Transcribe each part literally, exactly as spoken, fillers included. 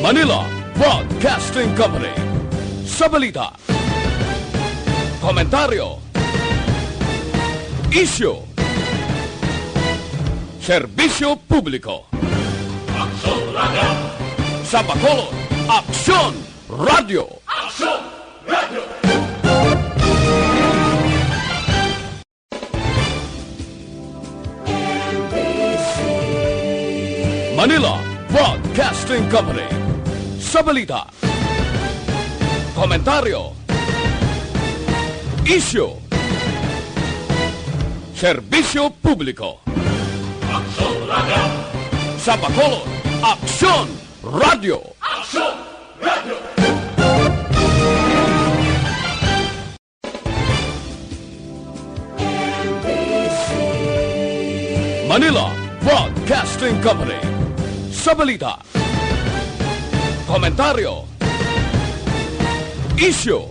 Manila Broadcasting Company. Sa balita, komentaryo, isyu, serbisyo publiko. Aksyon Radio. Sa Bacolod, Aksyon Radio. Aksyon Radio. Manila Broadcasting Company. Sa balita, komentaryo, isyu, serbisyo publiko. Aksyon Radio. Sa Bacolod, Aksyon Radio. Aksyon Radio. Manila Broadcasting Company. Sa balita, komentaryo, isyu.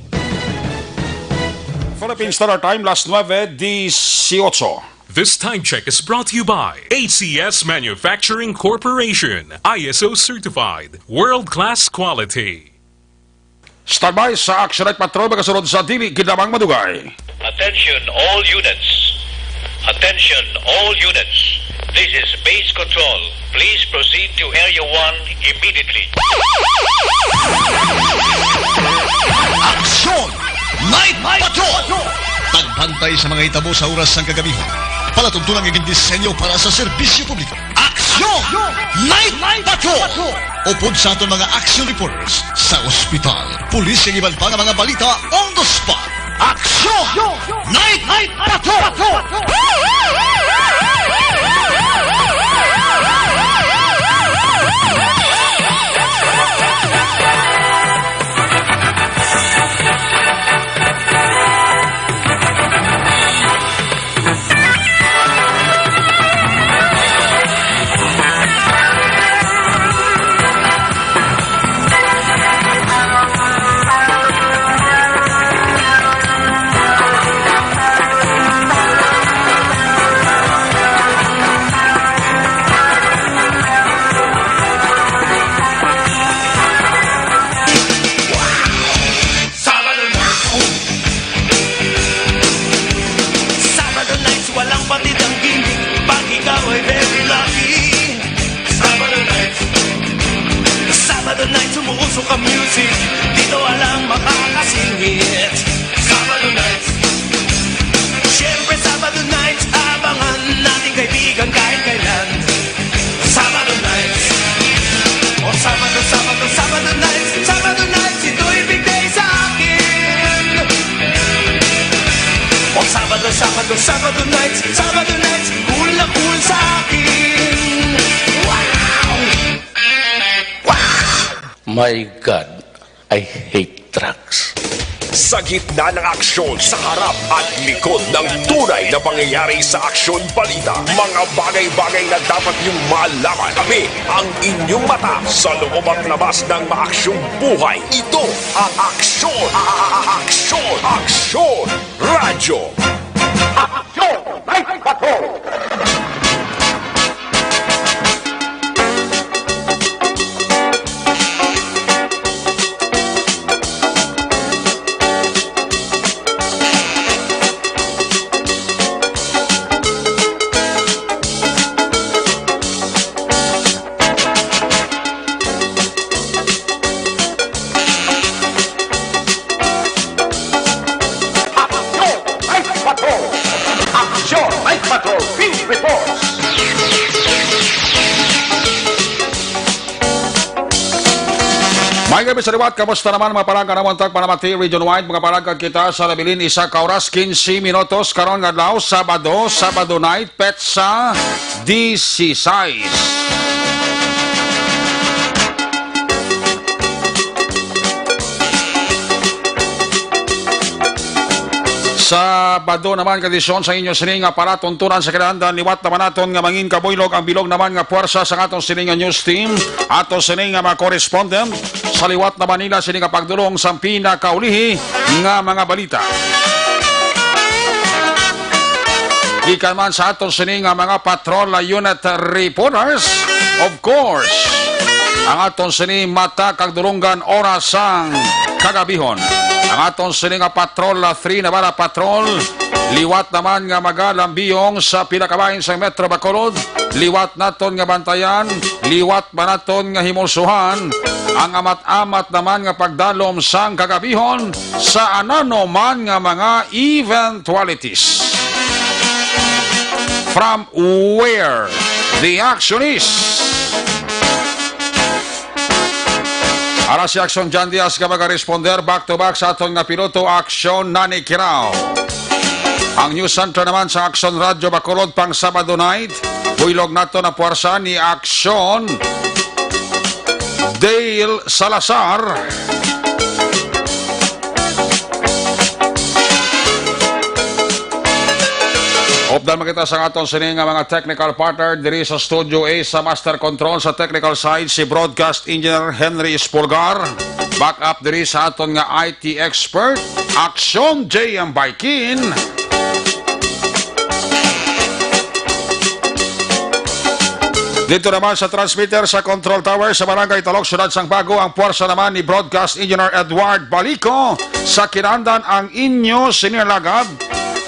Philippine Standard Time, las nuebe dieciocho. This time check is brought to you by A C S Manufacturing Corporation, I S O certified, world-class quality. Standby sa Action Night Patrol, magasunod sa dili gid lamang madugay. Attention all units. Attention all units. This is Base Control. Please proceed to Area one immediately. Action Night Patrol! Pagbantay sa mga hitabo sa oras sang kagabihon. Palatuntunan nga gindisenyo para sa serbisyo publiko. Aksyon! Night Patrol! Upod sa aton mga action reporters sa ospital, pulis, kag iban pa nga mga balita on the spot. Aksyon! Night Patrol! Sabado nights, walang patid ang gimmick. Pag ikaw ay very lucky. Sabado nights. Sabado nights, umuusok ang music. Dito walang makakasingit. Sabado nights. Siyempre, Sabado nights, abangan natin kaibigan kahit kailan. Sabado nights. O Sabado, Sabado, Sabado nights, Sabado nights, ito'y big day sa akin. O Sabado, Sabado, Sabado nights, Sabado nights, cool na cool sa akin. Wow! Wow! My God, I hate drugs. Sa gitna ng aksyon, sa harap at likod ng tunay na pangyayari sa aksyon balita, mga bagay-bagay na dapat niyong malaman. Tabi ang inyong mata sa loob at labas ng maaksyong buhay. Ito ang Aksyon, a-, a-, a-, Aksyon, Aksyon Radyo. Aksyon Night Patrol! Aksyon Night Patrol! Aksyon Night Patrol! Field Reports! May gabi sa liwat, kamusta naman mga palangga namon tagpanamati region-wide, mga palangga kita sa nabilin isa ka oras, quince minutos, karon nga adlaw, Sabado, Sabado night, petsa dieciséis. Sabado naman, kondisyon sa inyo sini nga palatuntunan sa kinahanglan, liwat naman naton nga mangin kabuylog ang bilog naman nga puwersa sa aton sini nga news team, ato sini nga mga correspondent sa liwat naman nila sini nga pagdulong sa pinakaulihi nga mga balita. Gikan man sa aton sini nga mga patrol unit reporters, of course, Ang aton sini mata kag dulonggan oras sang kagabihon. Ang aton sini nga patrol, ah, three Navarra Patrol, liwat naman nga magalambiyong sa pila ka bahin sa Metro Bacolod. Liwat naton nga bantayan, liwat ba naton nga himulsuhan ang amat-amat naman nga pagdalom sang kagabihon sa anano man nga mga eventualities. From where the action is. Ara si Action John Diaz nga magaresponder back to back sa aton nga piloto, Action Nani Kirao. Ang news center naman sa Action Radyo Bacolod pang Sabado night, buylog nato na puwersa ni Action Dale Salazar. Updan man kita sa aton sini nga mga technical partner diri sa Studio A, sa Master Control, sa technical side, si Broadcast Engineer Henry Espolgar. Back up diri sa aton nga I T expert, Action J M Baikin. Dito naman sa transmitter sa Control Tower sa Barangay Talok, Siyudad sang Bago, ang puwersa naman ni Broadcast Engineer Edward Balico. Sa kinandan ang inyo sini nga alagad,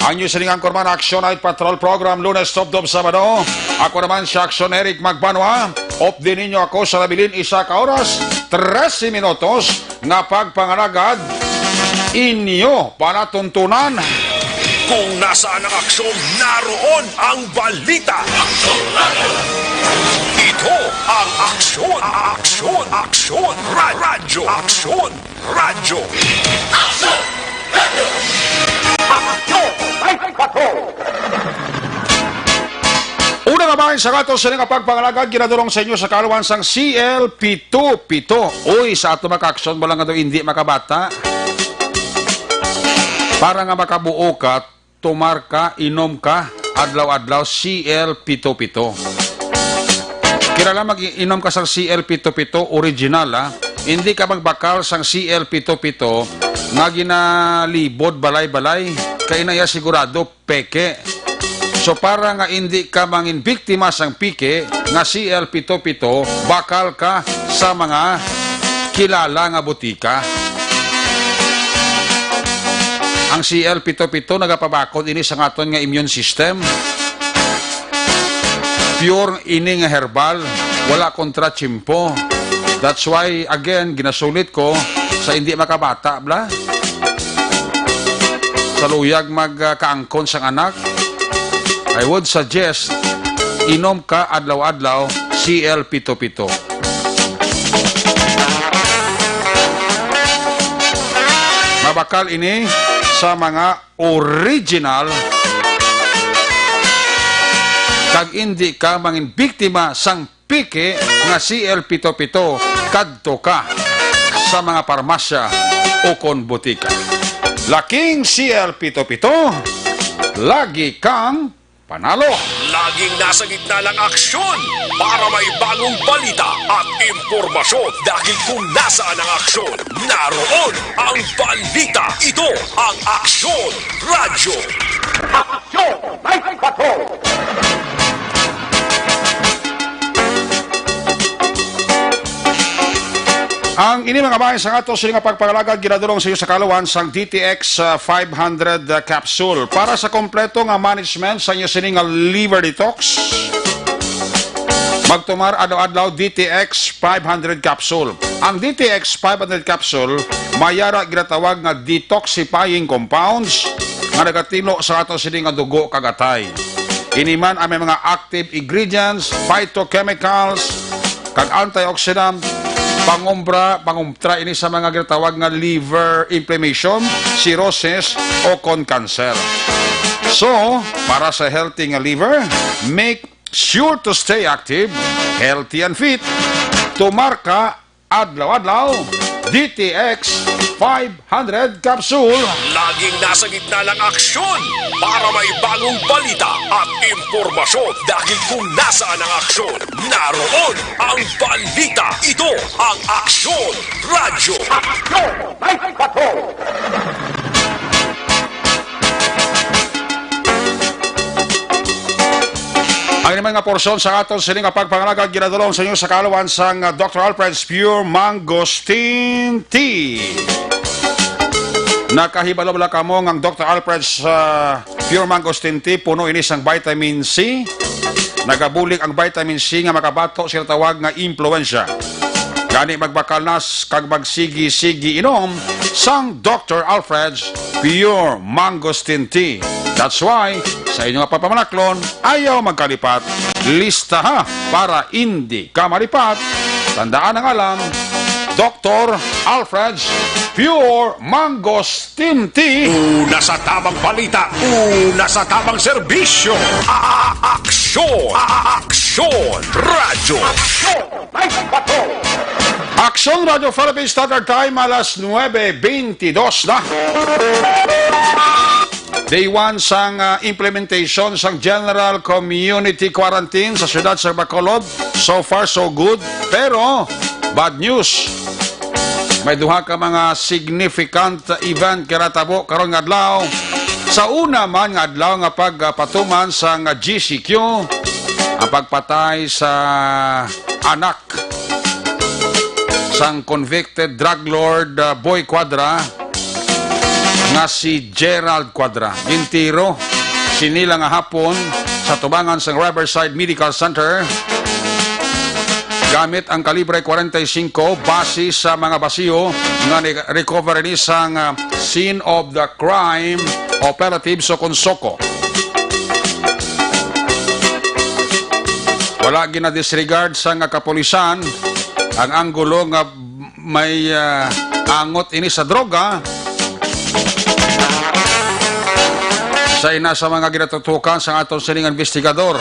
ang inyo sining anchorman, Action Night Patrol Program, Lunes tubtob Sabado. Ako naman si Action Eric Magbanwa. Updi ninyo ako sa nabilin isa ka oras, trese minutos nga pagpangalagad, inyo palatuntunan. Kung nasaan ang aksyon, naroon ang balita. Ito ang Aksyon, Aksyon, Aksyon, Ra-, Radyo, Aksyon, Radyo. Aksyon! Aksyon! Ay, patrol! Una nga bahin sa aton sini nga pagpangalagad, ginadulong sa inyo sa kaalam sang C L pito pito. Uy, sa ato mga ka-aksyon, wala nga daw hindi makabata. Para nga makabuo ka, tumar ka, inom ka, adlaw-adlaw, C L pito pito. Kinahanglan mag-inom ka sang C L pito pito original, ha. Hindi ka magbakal sang C L pito pito nga ginalibod balay-balay. Kay na iya sigurado peke. So, para nga indi ka mangin biktima sang peke nga C L pito pito, bakal ka sa mga kilala nga butika. Ang C L pito pito nagapabakod ini sa aton nga immune system. Pure ini nga herbal, wala kontra tiyempo. That's why, again, ginasulit ko sa hindi makabata, bla. Sa luyag mag, ah, kaangkon sang anak, I would suggest, inom ka adlaw-adlaw C L pito pito. Mabakal ini sa mga original, kag indi ka mangin biktima sang peke nga C L pito pito, kadto ka sa mga parmasya ukon butika. Laking C L pito pito, lagi kang panalo. Laging nasa gitna ng aksyon para may bagong balita at impormasyon. Dahil kung nasaan ang aksyon, naroon ang balita. Ito ang Aksyon Radyo. Aksyon! Night Patrol! Ang ini, mga bahin, sa ato sini nga pagpangalagad ginadulong sa iyo sa kaalam sang D T X, ah, five hundred, ah, capsule. Para sa kompleto nga management sa inyo sini nga liver detox, magtumar adlaw-adlaw D T X five hundred capsule. Ang D T X five hundred capsule may ara ginatawag nga detoxifying compounds nga nagatinlo sa ato sini nga dugo kag atay. Ini man ang may mga active ingredients, phytochemicals, kag antioxidant, pangumbra, pangumbra ini sa mga ginatawag nga liver inflammation, cirrhosis, o kon cancer. So, para sa healthy nga liver, make sure to stay active, healthy and fit. Tumar ka adlaw-adlaw, D T X five hundred capsule. Laging nasa gitna ng aksyon para may bagong balita at impormasyon. Dahil kung nasaan ang aksyon, naroon ang balita. Ito ang Aksyon Radyo. Aksyon! Night Patrol! Ang naman nga porsyon sa aton sini nga pagpangalagad ginadulong sa inyo sa kaalwan sang, ah, Doctor Alfred's Pure Mangosteen Tea. Nakahibalo bala kamo nga ang Doctor Alfred's, ah, Pure Mangosteen Tea puno ini sang vitamin C? Nagabulig ang vitamin C nga makabato sa ginatawag nga impluwensya. Gani magbakal na s-, kag magsigi-sigi inom sang Doctor Alfred's Pure Mangosteen Tea. That's why, sa inyo nga pagpamanaklon, ayaw magkalipat. Lista ha, para indi ka malipat. Tandaan ang alam, Doctor Alfred's Pure Mangosteen Tea. Una sa tamang balita, una sa tamang serbisyo. A-, a-, aksyon, a-, a-, aksyon, radyo. Aksyon! Aksyon Radio Philippines Standard Time, alas nuebe beintidos na. Day one sang, ah, implementation sang General Community Quarantine sa siyudad sa Bacolod. So far, so good. Pero, bad news. May duha ka mga significant event nga natabo karon nga adlaw. Sa una man nga adlaw nga pagpatuman sang G C Q, ang pagpatay sa anak sang convicted drug lord, uh, Boy Cuadra nga si Gerald Cuadra. Gintiro sini lang nga hapon sa tubangan sang Riverside Medical Center gamit ang kalibre kwarenta y singko base sa mga basiyo nga ni-, recover ni sang, uh, scene of the crime operative, sukon SOCO. Wala ginadisregard sang kapulisan ang anggulo nga may, ah, angot ini sa droga. Sa ina sa mga ginatutukan sa aton sining investigador,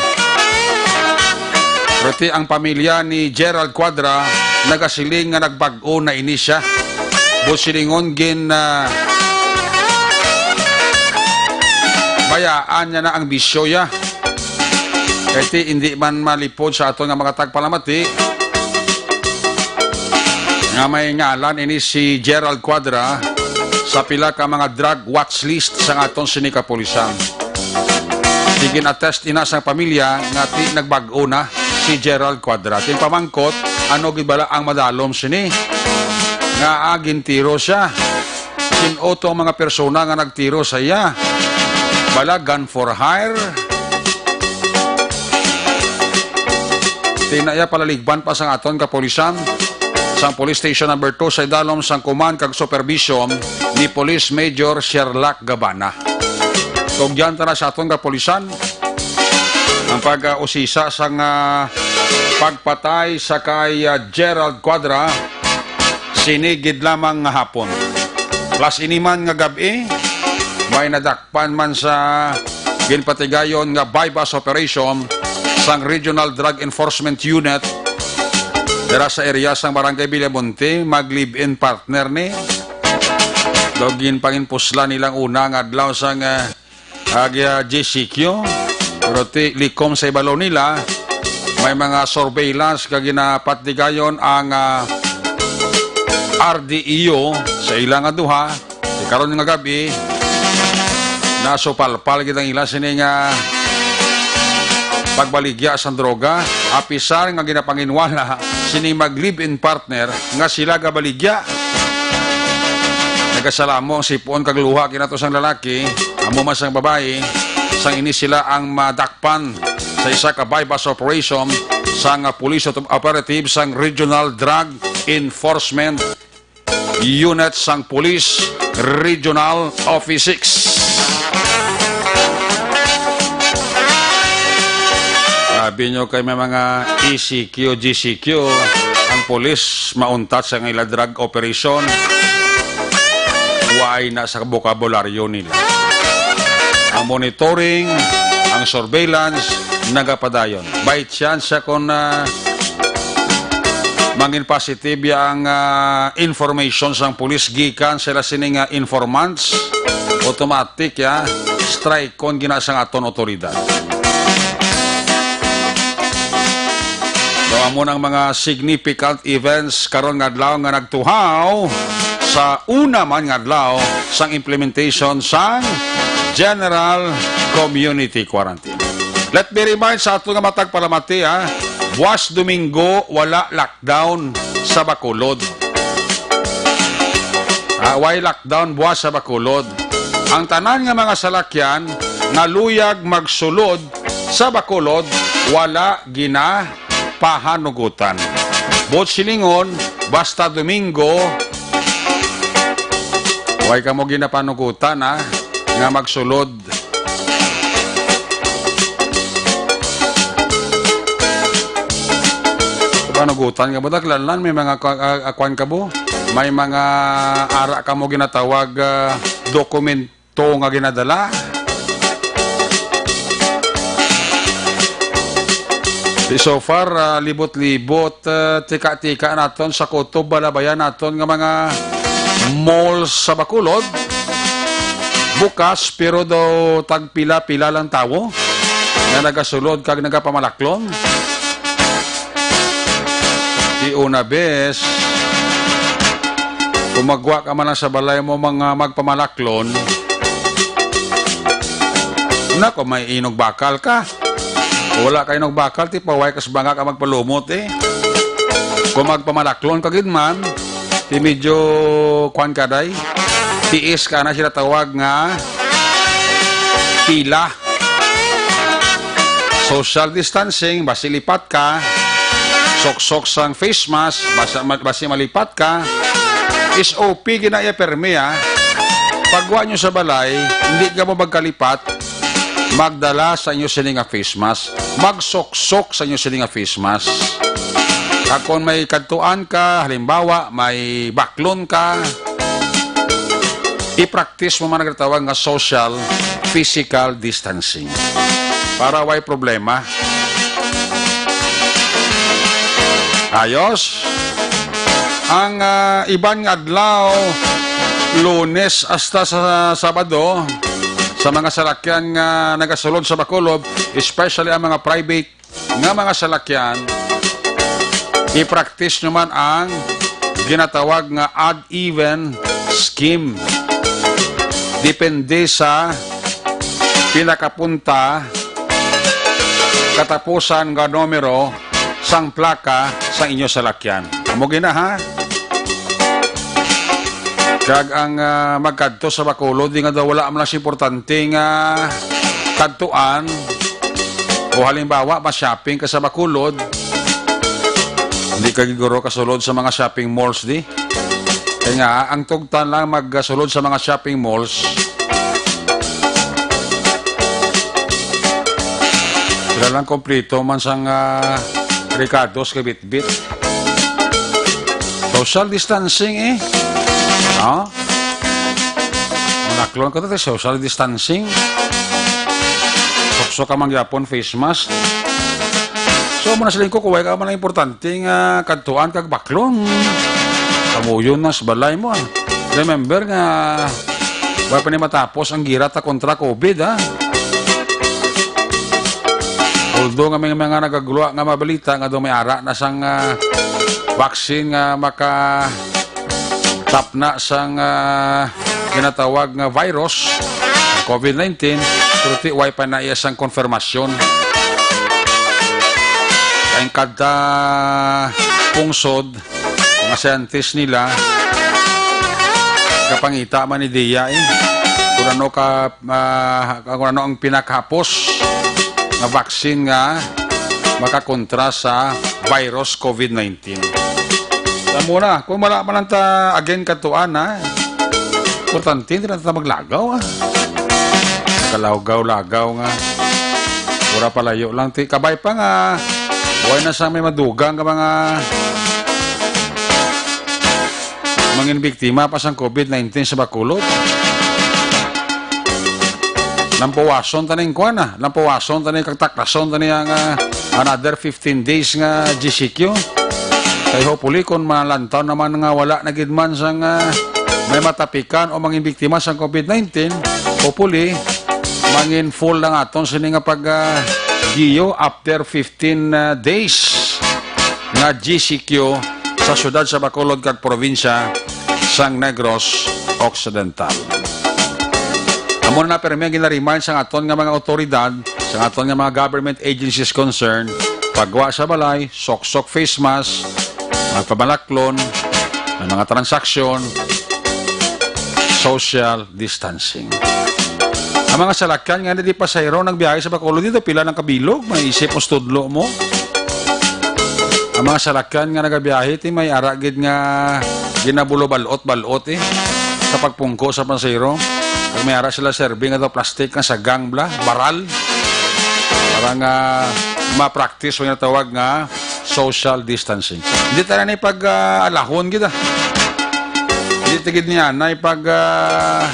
pero ti ang pamilya ni Gerald Cuadra nagasiling nga nagbag-o na ini siya. Buot silingon gin, ah, bayaan niya na ang bisyo ya. Kay ti indi man malipod sa aton nga mga tagpalamati nga may ngalan ini si Gerald Cuadra sa pila ka mga drug watch list sang aton sini kapulisan. Ti gin-attest ina sang pamilya nga ti nagbag-o na si Gerald Cuadra. Ti pamangkot, ano gid bala ang madalom sini nga, ah, gintiro siya? Sin-o to ang mga persona nga nagtiro sa iya? Bala, gun for hire? Ti na iya palaligban pa sang aton kapulisan, sang Police Station Number Two sa idalom sang command kag supervision ni Police Major Sherlock Gabana. Tugyan ta na sa aton kapulisan ang pag-usisa sang, ah, pagpatay sa kay, ah, Gerald Cuadra. Sini gid lamang nga hapon. Plus ini man nga gab-i, may nadakpan man sa ginpatigayon nga buy-bust operation sang Regional Drug Enforcement Unit dira sa area sang Barangay Villamonte, mag-live-in partner ni. Daw ginpanginpuslan nilang una nga adlaw sang, ah, ag, ah, G C Q. Pero ti, likom sa ibalo nila, may mga surveillance nga ginapatigayon ang, ah, R D E U sa ila nga duha. Ti karon nga gab-i, nasupalpal gid ang ila sini nga pagbaligya sang droga, apisar nga ginapanginwala sini mag-live-in partner nga sila gabaligya. Nagasalamo ang sipon kag luha kinato sang lalaki, amo man sang babayi, sang ini sila ang madakpan sa isa ka buy-bust operation sang police operative sang Regional Drug Enforcement Unit sang Police Regional Office Six. Sabi nyo kay may mga E C Q, G C Q, ang pulis mauntat sa ila drug operation. Waay na sa bokabularyo nila. Ang monitoring, ang surveillance, nagapadayon. By chance siya kung, ah, mangin positive ya ang, ah, information sang pulis gikan sila sining, ah, informants, automatic ya, strike kon gina sang aton otoridad. So, amo nang mga significant events karon nga adlaw nga nagtuhaw sa una man nga adlaw sang implementation sang General Community Quarantine. Let me remind sa ato nga matag palamati, ha, buwas Domingo, wala lockdown sa Bacolod. Ah, way lockdown buwas sa Bacolod. Ang tanan nga mga salakyan nga luyag magsulod sa Bacolod, wala ginapahanugutan. Buot silingon, basta Domingo, way kamo ginapanugutan, ha, nga magsulod. Panugutan ka mo, daklanlan, may mga kwa-, ah, ah, kwan ka mo, may mga ara ka mo ginatawag, ah, dokumento nga ginadala. Di so far, ah, libot-libot, ah, tika-tika naton sa kutob, balabayan naton nga mga malls sa Bacolod. Bukas, pero daw tagpila-pila lang tawo nga nagasulod kag nagapamalaklon. Di una bes, kung magwa ka man lang sa balay mo, mga magpamalaklon, na kung may inog bakal ka, kung wala ka inog bakal, ti paway kas banga ka magpalumot, eh. Kung magpamalaklon ka gid man, ti medyo, kwan ka, day, tiis ka na sila tawag nga pila. Social distancing, basi lipat ka, suksok sang face mask, basi, basi malipat ka. S O P ginaya permi, ah. Pagwa nyo sa balay, hindi ka mo magkalipat, magdala sa inyo sini nga face mask, magsuksok sa inyo sini nga face mask. Kag kung may kadtuan ka, halimbawa, may baklon ka, i-practice mo man ang ginatawag nga social physical distancing para way problema. Ayos. Ang, ah, iban nga adlaw, Lunes hasta sa Sabado, sa mga salakyan nga nagasulod sa Bacolod, especially ang mga private nga mga salakyan, i-practice nyo man ang ginatawag nga odd even scheme. Depende sa pinakapunta, katapusan nga numero sang plaka sa inyo salakyan. Amo gina, ha? Kag ang, ah, magkadto sa Bacolod, di nga daw wala man lang importante nga kadtuan. O halimbawa, ma-shopping ka sa Bacolod, hindi ka giguro kasulod sa mga shopping malls, di? Kaya nga, ang tugtan lang magsulod sa mga shopping malls. Sila lang kompleto man sang, ah, rekados kay bitbit. Social distancing, eh. No? Manaklon ka to, social distancing. Tukso ka man gyapon, face mask. So, mo na siling ko, kuway ka man ang importante nga kadtuan kag baklon. Kamuyon na sa balay mo, ah. Remember nga, wala pa ni matapos ang gira ta kontra COVID, ah. Although nga may mga nagagulwa nga mabalita nga daw may ara na sang, ah, vaccine nga maka tapna sang, ah, ginatawag nga virus, COVID nineteen, pero ti way pa na iya sang konfirmasyon. Ang kada pungsod, mga scientist nila, kapangita man ni Dia, eh, kung ano ka, ah, kung ano ang pinakahapos nga vaccine nga makakontra sa virus COVID nineteen. Alam mo na, kung wala man lang ta again katuan, ha? Importante, hindi na ta maglagaw, ha? Kalawgaw-lagaw nga. Pura palayo lang. Ti, kabay pa nga, buhay na sa may madugang nga mga mangin biktima pa sang COVID nineteen sa Bacolod. Lampuwason ta ning kuwan, ah. Lampuwason ta ning kagtaklason ta ni ang, ah, another fifteen days nga G C Q. Kay hopefully, kung malantaw naman nga wala na gid man sang, ah, may matapikan o mangin biktima sang COVID nineteen, hopefully, mangin full lang aton sini nga pag, ah, giyo after fifteen, ah, days nga G C Q sa siyudad sa Bacolod kag probinsya sang Negros Occidental. Muna na pirmi ang ginaremind sa aton nga mga otoridad, sa aton nga mga government agencies concerned, pagwa sa balay, soksok face mask, magpamalaklon, ang mga transaksyon, social distancing. Ang mga salakyan nga di pasahero nagbiyahe sa Bacolod dito, pila ng kabilog, maisip mo studlo mo. Ang mga salakyan nga nagabiyahe, ti may ara gid nga ginabulo balot-balot eh. Sa pagpungko sa pasahero, kag may ara sila serving ato plastic nga sagang bla, baral. Para nga ma-practice ang tawag nga social distancing. Hindi tayo na pag ah, alahon kita. Hindi tigid niya na pag ah,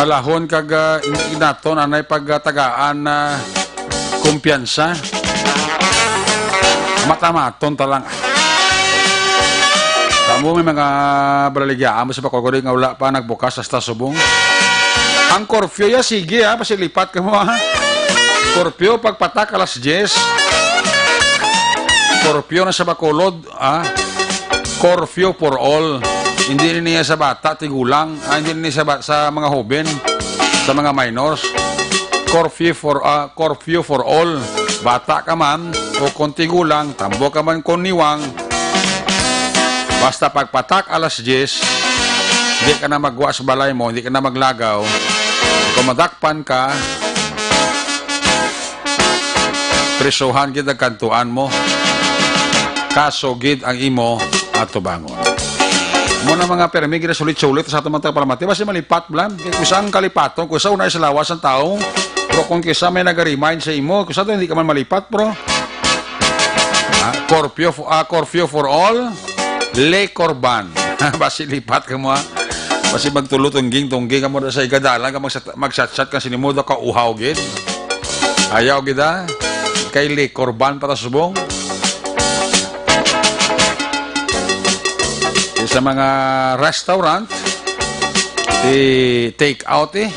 alahon kag ah, in- inaton anay pagtagaan na kumpiyansa. Matamaton ta lang. Tamo may mga balaligya mo sa Bacolod nga wala pa nagbukas hasta subong. Ang curfew ya, sige ha, pasilipat ka mo ha. Curfew pagpatak alas diyes. Curfew na sa Bacolod, ah. Curfew for all. Hindi niya sa bata, tigulang. Ah, hindi niya sa, ba- sa mga hoben, sa mga minors. Curfew for ah, curfew for all. Bata ka man o kung tigulang, tambo ka man kung niwang. Basta pagpatak alas diyes, di ka na magwa sa balay mo, di ka na maglagaw. Kung madakpan ka, prisuhan gid ang kantuan mo. Kaso gid ang imo atubangon. Mo na mga permi, ginasulit-sulit sa ato mga tagapalamati. Basta malipat, blan. Kay kusa ang kalipaton, kusa una sa lawas ang tao. Pero kung kisa may nag-remind sa imo, kusa to hindi ka man malipat, bro. Ah, curfew, fo- ah, curfew for all, liquor ban. Basi lipat ka mo, ha? Basi magtulo tungging-tungging ka mo sa igadalan ka magsat- magsat-sat ka sinimuda ka uhaw gid. Ayaw gid, ha? Kay liquor ban para subong. Sa mga restaurant, i-take out eh.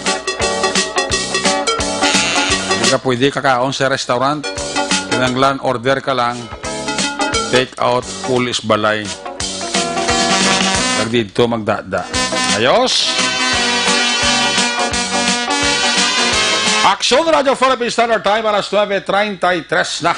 Hindi ka pwede kakaon sa restaurant. Kinahanglan order ka lang. Take out, pulis balay. Kag dito magdada. Ayos? Aksyon Radio Philippine Standard Time, alas nuebe treinta y tres na.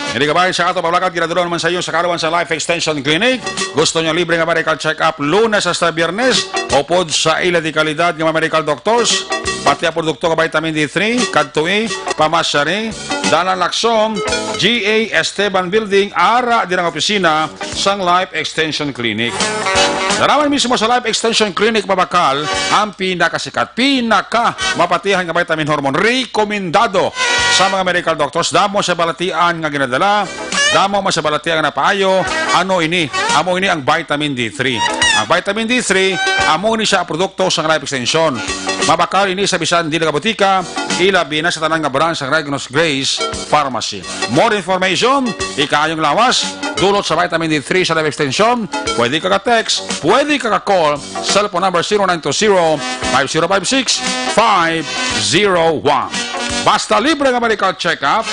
Hindi ka ba sa ato pablakat, ginadulo naman sa iyo sa kaarawan sa Life Extension Clinic? Gusto niyo libre nga medical check-up Lunes hasta Biyernes? Upod sa ila di kalidad nga mga medical doctors, pati ang produkto nga vitamin D three, kadtoi, pamasari, Dalan Laksom, G A Esteban Building, ara dira nga opisina sang Life Extension Clinic. Naraman mismo sa Life Extension Clinic, mabakal ang pinakasikat, pinaka mapatihan nga vitamin hormone. Rekomendado sa mga medical doctors. Damo sa balatian nga ginadala, damo man sa balatian nga napaayo. Ano ini? Amo ini ang vitamin D three. Ang vitamin D three, amo ini siya produkto sa Life Extension. Mabakal ini sa bisan dili ka butika, ilabi na sa tanan nga branch sang Regnus Grace Pharmacy. More information, ikaayong lawas, dulot sa vitamin D three sa Life Extension, pwede ka ka-text, pwede ka ka-call, cellphone number zero nine two zero, five zero five six, five zero one. Basta libre nga medical check-up,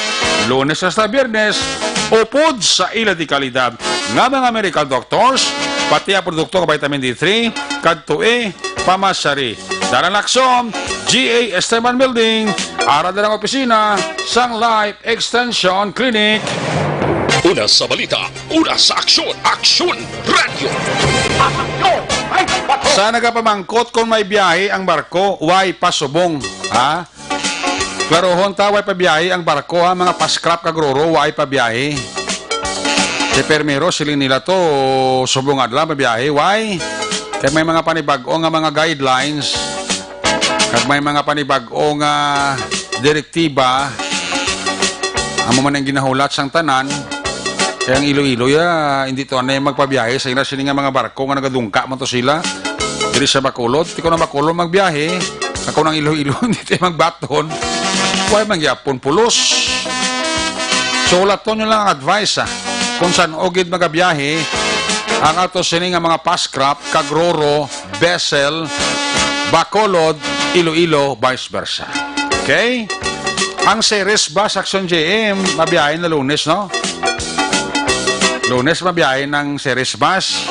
Lunes hasta Biyernes, upod sa ila di kalidad nga mga medical doctors, pati ang produkto nga vitamin D three, kadtoi, pamasari. Dalan Laksom, G A Esteban Building, ara dira ang opisina sang Life Extension Clinic. Una sa balita, una sa aksyon, Aksyon Radio. Sa nagapamangkot kung may biyahe ang barko, way pasubong, ha? Klarohon ta, way pabiyahe ang barko, ha? Mga paskrap kag roro, way pabiyahe. Si Permero, siling nila to, subong adlaw, mabiyahe, way. Kay may mga panibag-o nga mga guidelines, kag may mga panibag-o nga direktiba, amo man ang ginahulat sang tanan, kay ang Iloilo, ya, hindi to anay magpabiyahe sa ila sini nga mga barko nga nagadungka man to sila diri sa Bacolod. Di ko na Bacolod magbiyahe, ako nang Iloilo, hindi tayo magbaton. Way man gyapon pulos. So, hulaton nyo lang ang advice, ah. Kung san-o gid magabiyahe ang ato sini nga mga paskrap, kag roro, vessel, Bacolod, Iloilo, vice versa. Okay? Ang series ba, Aksyon J M, mabiyahe na Lunes, no? Lunes, mabiyahe ng Ceres bus.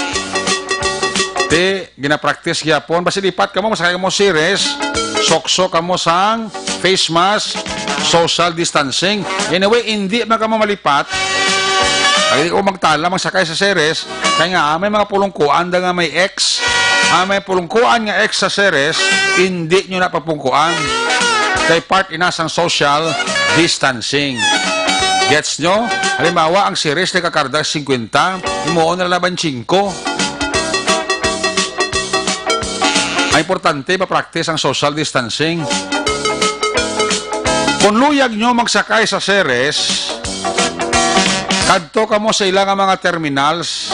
Ti, ginapractice gyapon. Basi lipat kamo, masakay kamo Ceres. Sokso kamo sang face mask, social distancing. Anyway, hindi man kamo malipat. Ay, o magtala, magsakay sa Ceres. Kaya nga, may mga pulungkuan da nga may X. Ah, may pulungkuan nga X sa Ceres, hindi nyo na papungkuan. Kay part ina sang social distancing. Gets nyo? Halimbawa, ang Ceres nagkakarga cincuenta, himuon na lang bantay singko. Ang importante, ma-practice ang social distancing. Kung luyag nyo magsakay sa Ceres, kadto kamo sa ila nga mga terminals.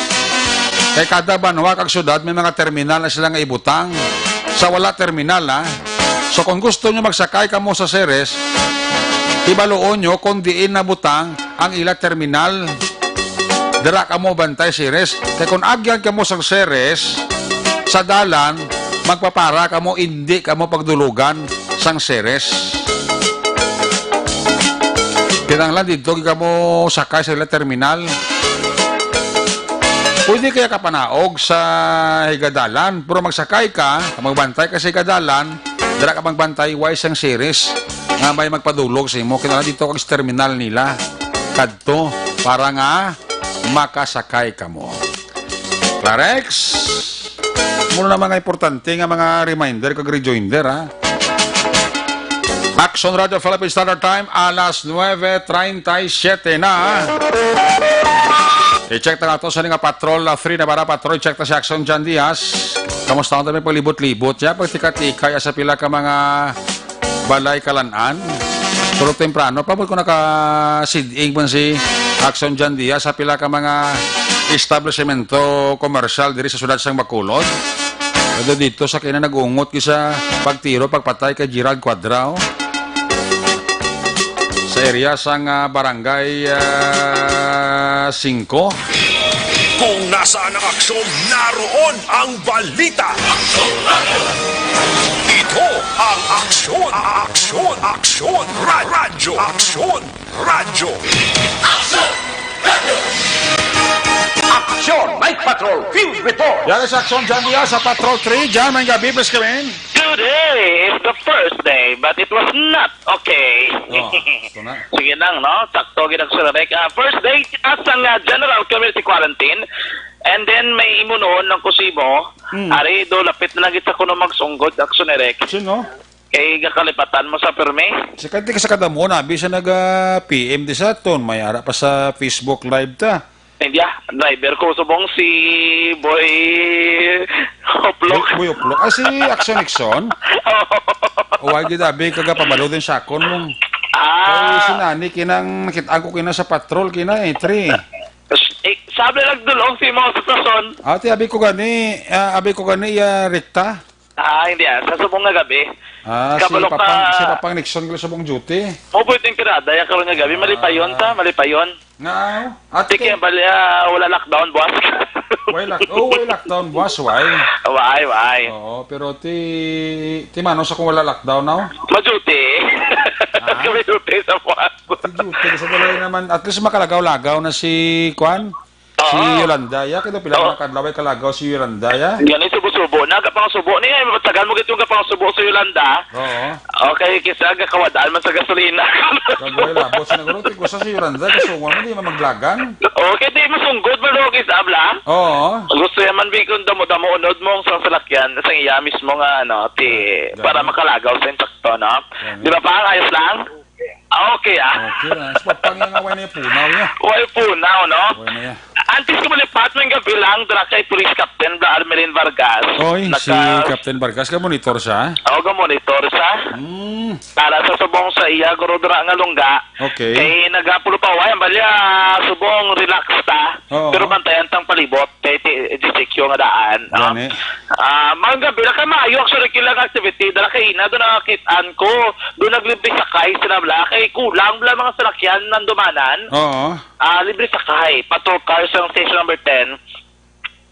Kay kada banwa kag syudad may mga terminal na sila nga ibutang. Sa wala terminal, ha? So, kung gusto nyo magsakay kamo sa Ceres, ibaluon nyo kung diin nabutang ang ila terminal. Dira kamo bantay Ceres. Kay kung agyan kamo sang Ceres, sa dalan, magpapara kamo, indi kamo pagdulugan sang Ceres. Kinahanglan didto gyud kamo sakay sa ila terminal. Pwede kaya ka panaog sa higadalan, pero magsakay ka, magbantay ka sa higadalan, dira ka magbantay, way sang Ceres nga may magpadulog sa imo. Kinahanglan didto kag sa terminal nila kadto para nga makasakay kamo. Clarex, muna na mga importante nga mga reminder kag rejoinder, ha? Action Radio Philippine Standard Time, alas nuebe treinta y siete na. I-check ta nga to sa nga patrol, ah, three na para patrol. I-check ta si Action John Diaz. Kamusta ang tabi paglibot-libot? Ya, pagtika-tika ya sa pila ka mga balay kalan-an. Pero temprano pa, ko nakasiding man si Action John Diaz sa pila ka mga establishmento komersyal diri sa siyudad sang Bacolod. Pero dito sa kina nag-ungot kisa pagtiro, pagpatay kay Gerald Cuadrao. Sa area sang, ah, Barangay, ah, singko. Kung nasaan ang aksyon, naroon ang balita. Ito ang Aksyon, Aksyon, Aksyon, Ra-, Radyo, Aksyon, Radyo. Aksyon, Night Patrol, Field Report. Yan sa Aksyon John Diaz sa Patrol three. John, may gabi, please come in. Today is the first day, but it was not okay. Oh, ito na. Sige lang, no? Sakto gid ang sunod. Ah, first day, as ang, ah, general community quarantine, and then may imunon ng kusimo, Hmm. Ari, do, lapit na lang kita kuno magsunggod, Action Eric. Sino? Kay gakalipatan mo sa permi. Si Kanti ka sa kadamo na, bisa nag, ah, P M di sa ton, may ara pa sa Facebook Live ta. Hindi, ah, driver ko subong si Boy Oplok. Boy, Boy Oplok. Ah, si Action Nixon? Oo. Uway, gid, abi, kaga pabalo din sa akon mong. Ah. Kay si Nani, kinang nakita ko kina sa patrol, kina eh, three. Eh, sabi lang dulong si mo sa rason. Ate, abi ko gani, ah, abi ko gani, ah, rekta. Ah, hindi, ah. Sa subong nga gabi. Ah, si Kabalo Papang, ka. Si Papang Nixon ko subong duty. Mo po itong tirada, ya karon nga gabi. Malipayon Ah. ta, malipayon. Nga, ate. Sige, bali, ah, wala lockdown, boss. Why lock-, oh, why lockdown, boss? Why? Why, why? Oo, pero ti, ti mano sa kung wala lockdown now? Ma-duty. Ah? Kami duty sa boss. Ti duty, sa balay naman. At least makalagaw-lagaw na si, kwan? Si Oo. Yolanda, ya, kaya pila Oo. na kadlaway kalagaw si Yolanda, ya? Yan, yung subo-subo. Nagapangsubo niya, eh, matagal mo gitong kapangsubo si Yolanda. Oo. Okay, kisa gakawadaan man sa gasolina. Kagway labot sa nagulong, ti kusa si Yolanda, kasungon mo, di man maglagan. Okay, di masunggod mo, Loki, sa abla. Oo. Gusto niya man, Bicon, damo-damo, unod mo sa salakyan, sa iya mismo nga, ano, ti, Ganun. Para makalagaw sa insakto, no? Ganun. Di ba pa, ayos lang? Ah, okay, ah. Okay, ah. Sa pagpangin nga, way na yung punaw niya. Way punaw, no? Way na yan. Antes ko malipat, may gabi lang, dira kay Police Captain Bla Armelin Vargas. Oy, si Naka- Captain Vargas, ka-monitor siya? Oo, ka-monitor siya. Hmm. Para sa subong sa iya, guro, dira nga lungga. Okay. Kay nagapulupaway, ang balya, subong relax ta. Oo. Pero bantayan tang palibot, kay ti-, G C Q nga daan, no? Gani. Ah, mga gabi, na kay maayo, actually, kilang activity, dira kay ina, doon nakakit-an ko, doon naglibre sakay, sila bla, kay kulang bla mga salakyan, nandumanan. Oo. Ah, libre sakay, patrol cars ang station number ten.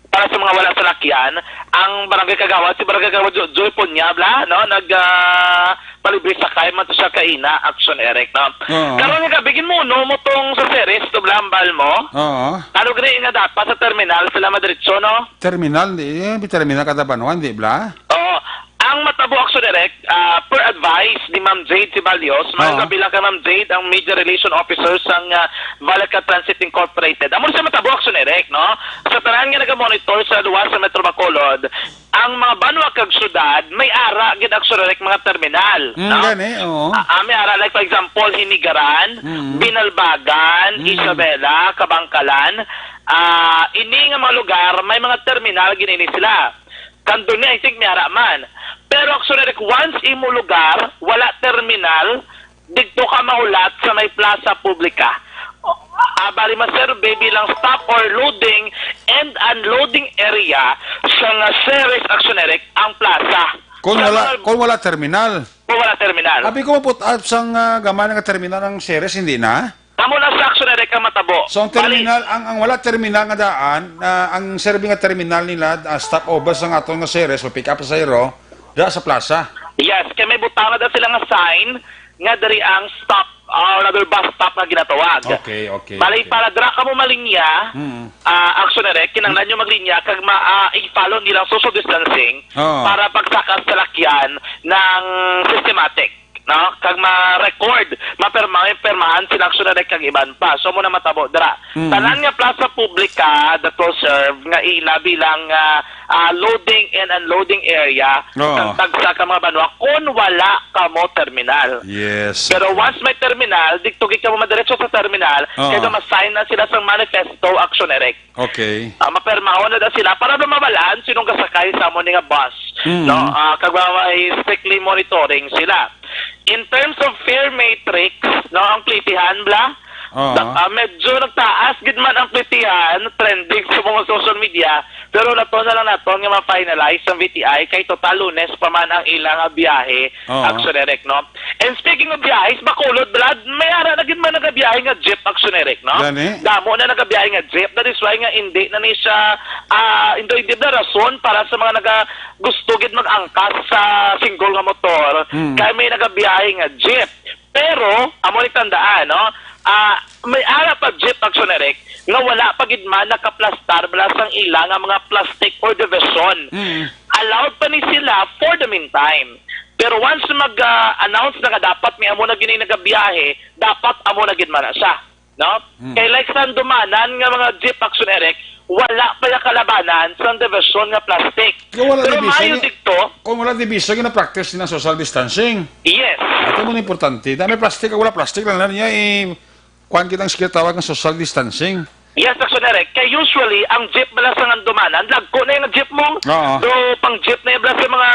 para sa mga wala salakyan, ang barangay kagawad, si barangay kagawad Jo-, Joy Punya, bla, no? Nag, ah, palibre sakay man to siya kaina, Action Eric, no? Oo. Karon nga gabi, ginmuno mo tong sa Ceres, to, bla, ambal mo? Oo. Ano gani nga dapat sa terminal sila madiretso, no? Terminal, di, eh, terminal kada banwa, di, bla? Oo. Ang matabo, Action Eric, ah, per advice ni Ma'am Jade Ceballos, may Oo. kabilang kay Ma'am Jade, ang media relation officer sang, ah, Valleca Transit Incorporated. Amo na siya matabo, Action Eric, no? Sa tanan nga nagamonitor sa luwas sa Metro Bacolod, ang mga banwa kag syudad may ara gid, Action Eric, mga terminal, Mm, no? gani, oo. Ah, ah, may ara, like, for example, Hinigaran, Mm. Binalbagan, Mm. Isabela, Kabangkalan. Ah, ini nga mga lugar, may mga terminal gid ini sila. Kandoni, I think, may ara man. Pero, Action Eric, once imo lugar wala terminal, didto ka mahulat sa may plaza publica. Ah, bali, ma-serve bilang stop or loading and unloading area sang Ceres, Action Eric, ang plaza. Kung Sa wala, mga kung wala terminal. Kung wala terminal. Abi ko maput-, ah, sang, ah, gamay nga terminal ang Ceres, hindi na? Amo na sa, Action Eric, ang matabo. So, ang Bali, terminal, ang, ang wala terminal nga daan, ah, ang serbi nga terminal nila, ah, stop over sa aton nga Ceres, o pick up sa Iro, da sa plaza. Yes, kay may butang na daw sila nga sign nga diri ang stop, ah, or rather bus stop nga ginatawag. Okay, okay, Bali, okay. para dira ka mo malinya, Mm. ah, Action Eric, kinahanglan nyo maglinya kag ma-, ah, i-follow nilang social distancing Oo. para pagsakas sa lakyan ng systematic, no? Kag ma-record, mapirma-, pirmahan sila, Action Eric, kag iban pa. So, mo na matabo dira. Mm. Tanan nga plaza publica that will serve nga ila bilang, ah, ah, loading and unloading area Oo. sa tagsa ka mga banwa kung wala kamo terminal. Yes. Pero once may terminal, dito gid kamo madiretso sa terminal, Oo. kay ma-sign na sila sa manifesto, Action Eric. Okay. Ah, mapirmahon na daw sila para daw mabalaan sinong gasakay sa amo ni nga bus, Mm. no? Ah, kag ma-, may strictly monitoring sila. In terms of fare matrix, no, ang plitihan, bla, Oo. na, ah, medyo nagtaas gid man ang plitihan, trending sa mga social media, pero nato na lang naton nga ma-finalize ang V T I kay total Lunes pa man ang ilang biyahe, Oo. Action Eric, no? And speaking of biyahis, Bacolod, Brad, may ara na gid man nagabiyahe nga jeep, Action Eric, no? Gani? Damo na nagabiyahe nga jeep. That is why nga hindi na ni siya, ah, hindi, hindi na rason para sa mga naga, gusto gid mag-angkas sa single nga motor. Hmm. Kay may nagabiyahe nga jeep. Pero, amo ni tandaan, no? Ah, may ara pa jeep, Action Eric, nga wala pa gid man nakaplastar bala sang ila nga mga plastic or division. Hmm. Allowed pa ni sila for the meantime. Pero once mag, ah, announce na nga dapat may amo na gini nagabiyahe, dapat amo na gid man na siya, no? Hmm. Kay like sa andumanan nga mga jeep, Action Eric, wala pa yung kalabanan sa division nga plastic. Kung wala Pero division, maayo eh, dito, kung wala division, gina-practice na social distancing. Yes. Ato mo na importante. Dami plastic, wala plastic lang na niya, eh, kuwan kitang sige tawag ng social distancing. Yes, Action Eric. Kay usually, ang jeep bala sa ngandumanan, lagko na yung jeep mo. Oo. Do, pang jeep na yung bala sa mga,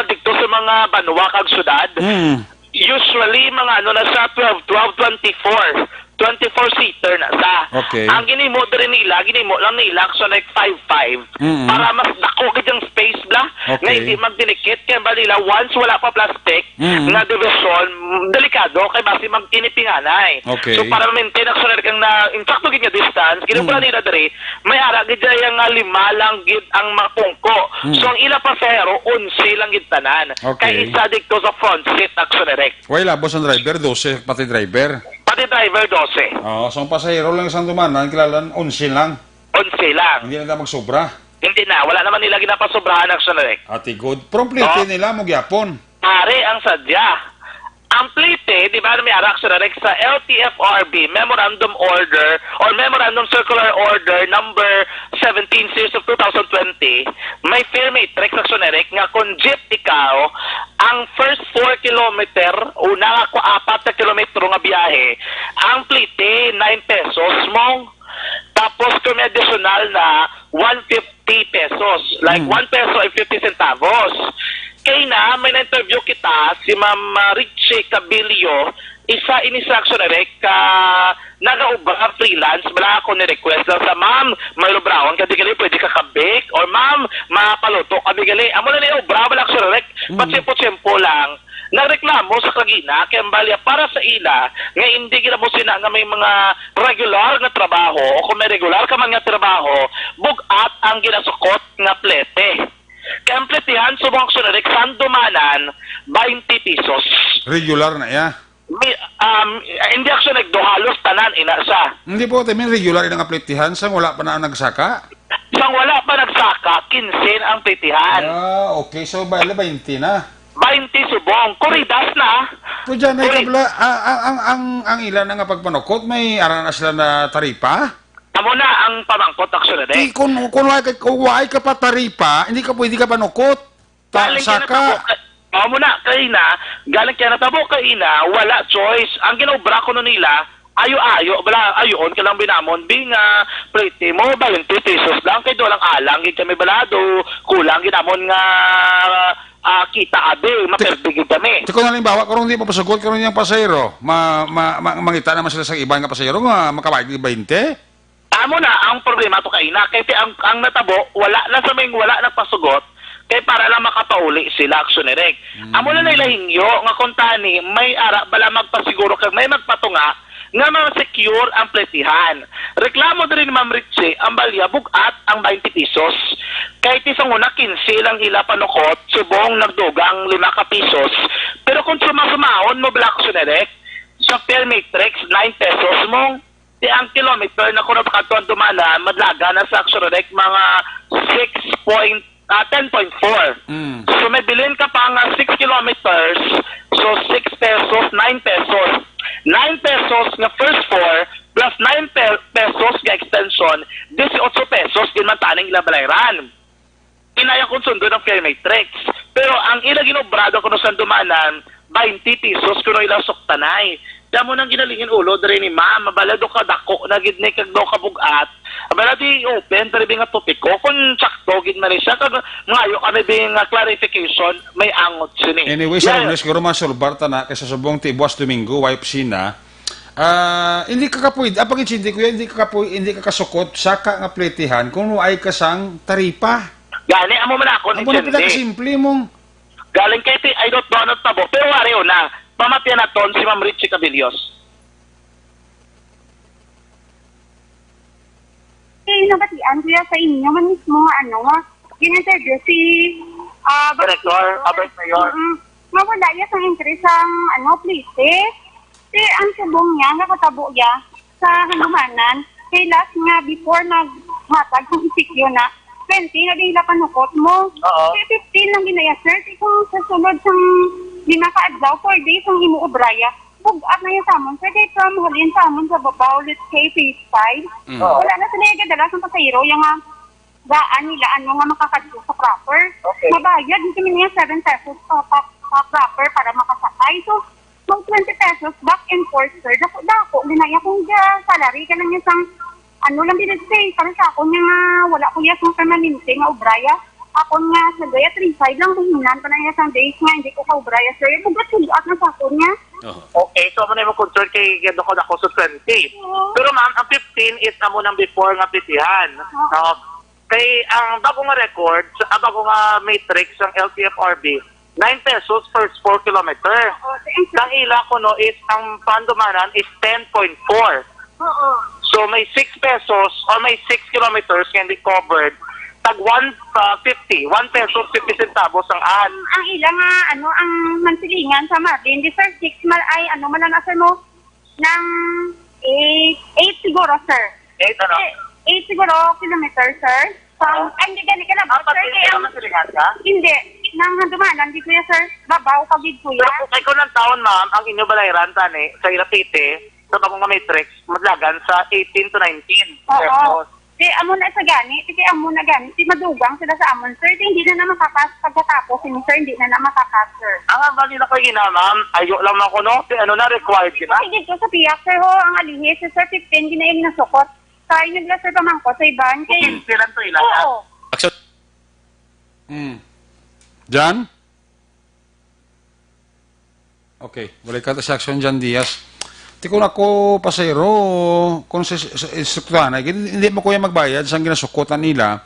dito sa mga banwa kag syudad. Mm. Usually, mga ano na sa twelve, twelve, twenty-four. Twenty-four seater na sa. Okay. Ang ginimo diri nila, ginimo lang nila, Action Eric, five five. Mm. Para mas dako gid ang space bla. Okay. Nga hindi magdinikit. Kaya ba nila, once wala pa plastic, Mm. nga division, delikado kay basi magtinipinganay. Okay. So, para ma-maintain, Action Eric, ang na, insakto gid nga distance, ginugura Mm. nila diri, may ara gid dyan nga lima lang gid ang mga pungko. Mm. So, ang ila pasahero, onse lang gid tanan. Okay. Kay isa dito sa front seat, Action Eric. Wala, boss, ang driver, dose, pati driver. Pati driver, dose. Oo, so ang pasahero lang isang dumanan, kilala, onse lang. Onse lang. Hindi na dapat magsobra. Hindi na, wala naman nila ginapasobrahan, Action Eric. Ati good. Pero ang plite Oh. nila mo gyapon. Pare, ang sadya. Ang plite, di ba, may ara, Action Eric, sa L T F R B Memorandum Order or Memorandum Circular Order number seventeen series of two thousand twenty, may fare matrix, Action Eric, nga kung jeep ikaw, ang first four kilometer, una nga ko apat ka kilometro nga biyahe, ang plite, nine pesos mo. Tapos kung may additional na, one fifty pesos. Like, Hmm. one peso and fifty centavos. Kay na, may na-interview kita, si Ma'am, ah, Richie Cabilio, isa ini sa Action Eric, ah, nagaobra freelance, bala ako ni-request lang sa, "Ma'am, may lubrawan ka di gali, pwede ka kabik?" Or, "Ma'am, mapaluto kami gali." Amo na ni obra, bala Action Eric, Mm. patsimpo-tsimpo lang. Nagreklamo sa kagina kay ang balya para sa ila nga hindi gid amo sina nga may mga regular nga trabaho o kung may regular ka man nga trabaho, bug-at ang ginasukot nga plete. Kay ang pletehan subong sa Rex Sandumanan, twenty pesos. Regular na iya. May, um, hindi, actually, nagduhalos tanan, ina sa. Hindi po, I mean, regular ina nga pletihan, sang wala pa na nagsaka? Sang wala pa nagsaka, kinse ang pletihan. Ah, okay. So, bale, twenty na. Twenty subong. Kuridas na. So, dyan, ay Kuri- kabla, ah, ang, ang, ang, ang ila na nga pagpanukot, may ara na sila na taripa? Amo na ang pamangkot, actually, Di, Rex. kung, kung wala ka, kung wala ka pa taripa, hindi ka pwede ka panukot. Ta-, Galing kay saka natabo ka-, mao mo na, kay na, galing kay natabo kay na, wala choice. Ang ginaobra kuno nila, ayo-ayo, bala, ayoon ka lang binamon, bi nga, pretty mo, twenty pesos lang, kay doon lang alang, gid kami balado, kulang gid amon nga, ah, kita, abi, maperde gid kami. Ti kung halimbawa, kung di mapasugot, kung yung pasahero, ma-, ma-, ma-, mangita naman sila sa iban nga pasahero nga makabayad ng twenty? Amo na ang problema to kay na, kay ti ang, ang natabo, wala na sa may, wala nagpasugot, kay para lang makapauli sila, action direct. Amo na Mm. nila hingyo nga kung tani, may ara bala magpasiguro kag may magpatunga nga ma-secure ang pletihan. Reklamo diri ni Ma'am Richie, ang balya bug-at ang twenty pesos. Kay ti sa una, kinse lang ila panukot, subong nagdugang lima ka pesos. Pero kung suma-sumahon mo bala, action direct, sa fare matrix, nine pesos mo, Ti ang kilometer na kuno pa kadto ang dumana, madlaga na sa Axorolec mga six point, ah, ten point four. Mm. So, may bilin ka pa nga six kilometers, so six pesos, nine pesos. Nine pesos nga first four plus nine pe-, pesos nga extension, dieciocho pesos din man taning ila balayran. Inaya kung sundon ang fare matrix. Pero ang ila ginobrado kuno sa dumanan, twenty pesos kuno ila suktanay. Damo nang ginalingin ulo diri ni ma'am, mabala do ka dako na gid ni kag do ka bug-at. Mabala di open diri nga topiko kung sakto gid man ni siya kag ngayo kami bi nga clarification may angot sini. Anyway, sa Yeah. Lunes siguro masulbar ta na kay sa subong ti buwas Domingo, way opisina. Ah, hindi ka kapoy, ang pag-intindi ko yan, hindi ka kapoy, hindi ka kasukot, saka nga pletihan kung ay ka sang taripa. Gani, amo man ako Amo na intindi. Pinakasimple mong Galing kay ti, I don't know ano tabo, pero wari na. Pamatian naton si Ma'am Richie Cabillos. Eh, nabatian ko yan sa inyo man mismo nga ano, nga gin-interview si, ah, Director, Vice Mayor. Vice Mayor. Mm, nga wala iya sang entry sang, ano, plete. Ti ang subong niya, nakatabo iya sa hanumanan. Kay last nga, before maghatag sang E C Q na, twenty na din nila panukot mo. Oo. Kay fifteen lang ginaya, sir. Kay kung sa sulod sang lima ka adlaw, four days ang imo obraya, bug-at na yung samon, sir. Kay from halin samon sa babaw, let's say, phase five, Mm. Oo. wala na sila yung gadala sa pasahero, yung nga, gaan nila, ano nga makakadto sa proper. Okay. Mabayad, hindi kami niya seven pesos pa, pa, pa proper para makasakay. So, mag twenty pesos back and forth, sir. Dako-dako, ginaya kung ga salary ka lang yung sang, ano lang din, sir, para sa ako niya nga, wala ko yung sang permanente nga obraya. Ako nga, sa gaya, three five lang, buhinan pa na yung sang days nga, hindi ko ka obraya, sir. Bugat-bugat na sa ako niya. Oo. Okay, so, amo na yung concern kay Gendo ko na ako sa twenty. Oo. Pero, ma'am, ang fifteen is amo nang before nga pitihan. Oo. No? Kay ang bago nga record, sa, ang bago nga matrix sang L T F R B, nine pesos per four kilometer. Oo, thank you. Ang ila kuno is, ang pandumanan is ten point four. Oo. So, may six pesos or may six kilometers nga hindi covered. Tag one, ah, fifty, one peso fifty centavos ang add. Ang, ang ila nga, ano, ang mansilingan sa Marlin, di, sir, six mal-, ay, ano, man na, sir, mo? Ng eight, eight siguro, sir. Eight, ano? Eh, eight siguro kilometer, sir. So, Ah. ay, hindi gani ka lang, Ah, sir, pati kaya ka ang masilingan ka? Hindi. Nang handumanan, di, kuya, sir. Babaw, pagid, kuya. Pero kung kay kung ang taon, ma'am, ang inyo balayran, tani, sa Irapite, sa bagong nga matrix, madlagan sa eighteen to nineteen. Oo. Tapos, Ti amo na sa gani, ti kay amo na gani, ti madugang sila sa amon, sir. Ti hindi na na makakas pagkatapos ini, sir, hindi na na makakas, sir. Ang hambal nila kay gina, ma'am, ayo lang man kuno, ti ano na, required gina. Sige ko sa piyak, sir, ho, ang alihi, sir, sir, fifteen gina yung nasukot. Kaya nyo sila, sir, pamangko sa iban, kay Fifteen lang to ila, ha? Oo. Action. Mm. Jan? Okay, balik ka sa action dyan, Diaz. Ti kung ako pasahero, kung sa, sa instruktuhan, ay, hindi mo kuya magbayad sang ginasukotan nila,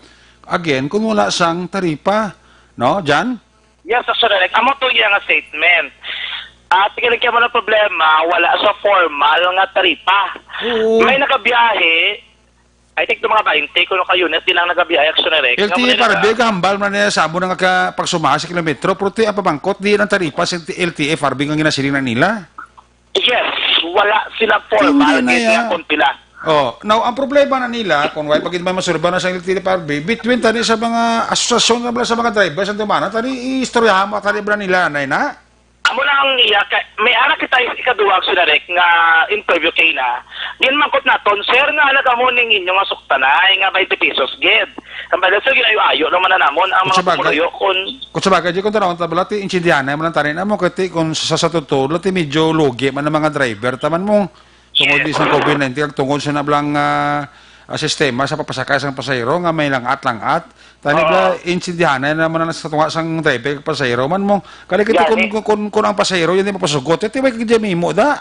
again, kung wala sang taripa, no, Jan? Yes, Sir Eric. Amo to iya nga statement. At kaya kaya mo na problema, wala sa formal nga taripa. Oo. May nagabiyahe, I think, mga twenty kuno ka unit din ang nagabiyahe, Action Direct. Nga L T F R B, muna na kahambal man niya sa amo na nga ka-, pagsumaha sa kilometro, pero ti ang pamangkot, di ang taripa sa L T F R B nga ginasiling na nila. Yes, wala sila formal, Hindi na gid ya. nga kung pila. Oh, now, ang problema na nila, kung why pag may masulba na sa L T F R B, between tani sa mga asosasyon nga bala sa mga drivers, ang dumana, tani, iistoryahan mo, tani ba nila, nay na? Amo lang iya, kay may ara kita is ikaduha, Action Direct, nga interview kay na. Ginmangkot naton, "Sir, nga nagamo ning inyo nga suktanay nga twenty pesos gid?" Ang bala, "Sir, ginayo-ayo naman na namon ang Kung mga sa bagay, pumuluyo kung" kung sa bagay, di kung tanawon ta bala, ti, intindihan na mo lang tanin amo, kay ti, kung sa, sa totoo, ti medyo lugi man ang mga driver, taman mo. Tungod Yes. di sa covid nineteen, kag tungod sa nablang, ah, ah, sistema sa papasakay sang pasahero nga may langat-langat, tani Oo. bala, intindihan na naman ang sa tunga sang driver kag pasahero man mo. Kali kiti kung, Gani. kung, kung, kung ang pasahero yan di mapasugot, ito may kagya mimo da.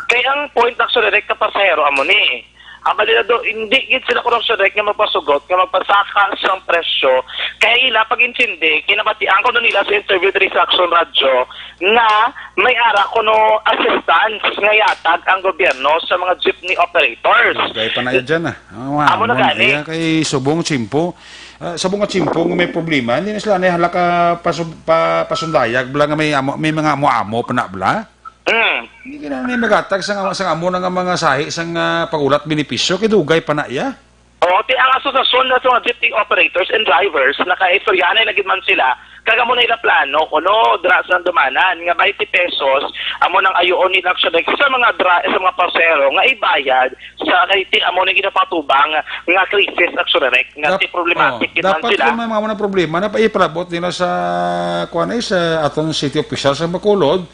Kay ang point, Action Direct, ka pasahero amo ni. Ang balila do, hindi gid sila, Action Direct, nga magpasugot, nga magpasaka sang presyo. Kaya ila pag-intindi, kinabatian ko nila sa interview diri sa Action Radio, nga may ara kuno assistance nga yatag ang gobyerno sa mga jeepney operators. Dugay pa na yan dyan, ah. Ang mga Amo na amon, gani. Iya kay subong tsimpo. Ah, subong nga tsimpo nga may problema, hindi na sila na halaka pasu-, pa-, pasundayag bala nga may amo, may mga amo-amo pa na bala. Mm. Hindi na, na magatag sa, sa amo na nga mga sahi sa nga pag-ulat benepisyo kay dugay pa na iya. Oo, ti ang asosasyon na sa mga jeepney operators and drivers nakaistoryanay na gid man sila, kag amo na ila plano kuno dra sa Handumanan nga twenty pesos amo nang ayuon nila sa, sa mga dra-, sa mga pasero nga ibayad sa kay ti amo na ginapatubang nga krisis, Action Direct, nga Dap-, ti problematic oh, gid man dapat sila. Kung may mga, mga problema na pa ipalabot nila sa kuan, eh, sa aton city official sa Bacolod,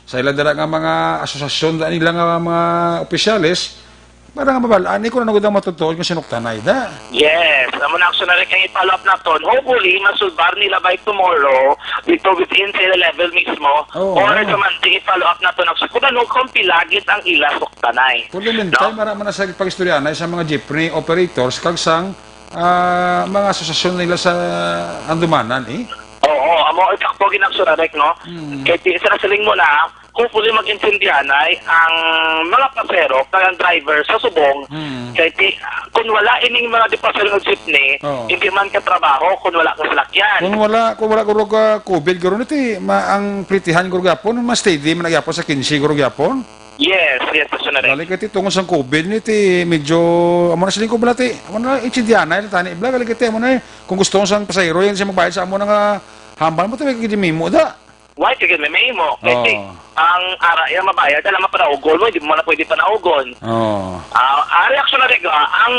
sa ila dala nga mga asosasyon da nila nga mga opisyales, para nga mabal-an, eh, kung ano gud ang matutuod nga sinuktanay da. Yes, amo na, Action Direct, ang i-follow up naton. Hopefully, masulbar nila by tomorrow, dito within sa ila level mismo, Oo, or oo. sa Monday, i-follow up naton. Kung ano, kung pila gid ang ila suktanay. For the meantime, No? mara man na sa pag-istoryanay sa mga jeepney operators, kag sang, ah, mga asosasyon nila sa Handumanan, eh. Oo, amo, eksakto gid, Action Direct, no? Mm. Kay ti-, sa nasiling mo na, hopefully, mag-intindihanay ang mga pasero kag ang driver sa subong. Hmm. Kay ti-, kung wala ining mga di pasero nga jeepney, Oo. hindi man ka trabaho kung wala ka salakyan. Kung wala, kung wala guro ka covid, guro ni ti, ma-, ang plitihan guro gyapon, mas steady man gyapon sa quince guro gyapon. Yes, yes, Action Direct. Dali kay ti tungod sang covid ni ti medyo amo na siling ko bala ti, amo na intindihanay na tani bala, dali kay ti amo na eh. Kung gusto mo sang pasahero yan siya magbayad sa amo na nga hambal mo, ti may kagimimo da. Why ka gid may mahimo? Kay Oo. ti, ang ara iya mabayad, alam, mapanaugon mo, hindi mo na pwede panaugon. Oo. Ah, ang reaksyon na rin, ah, ang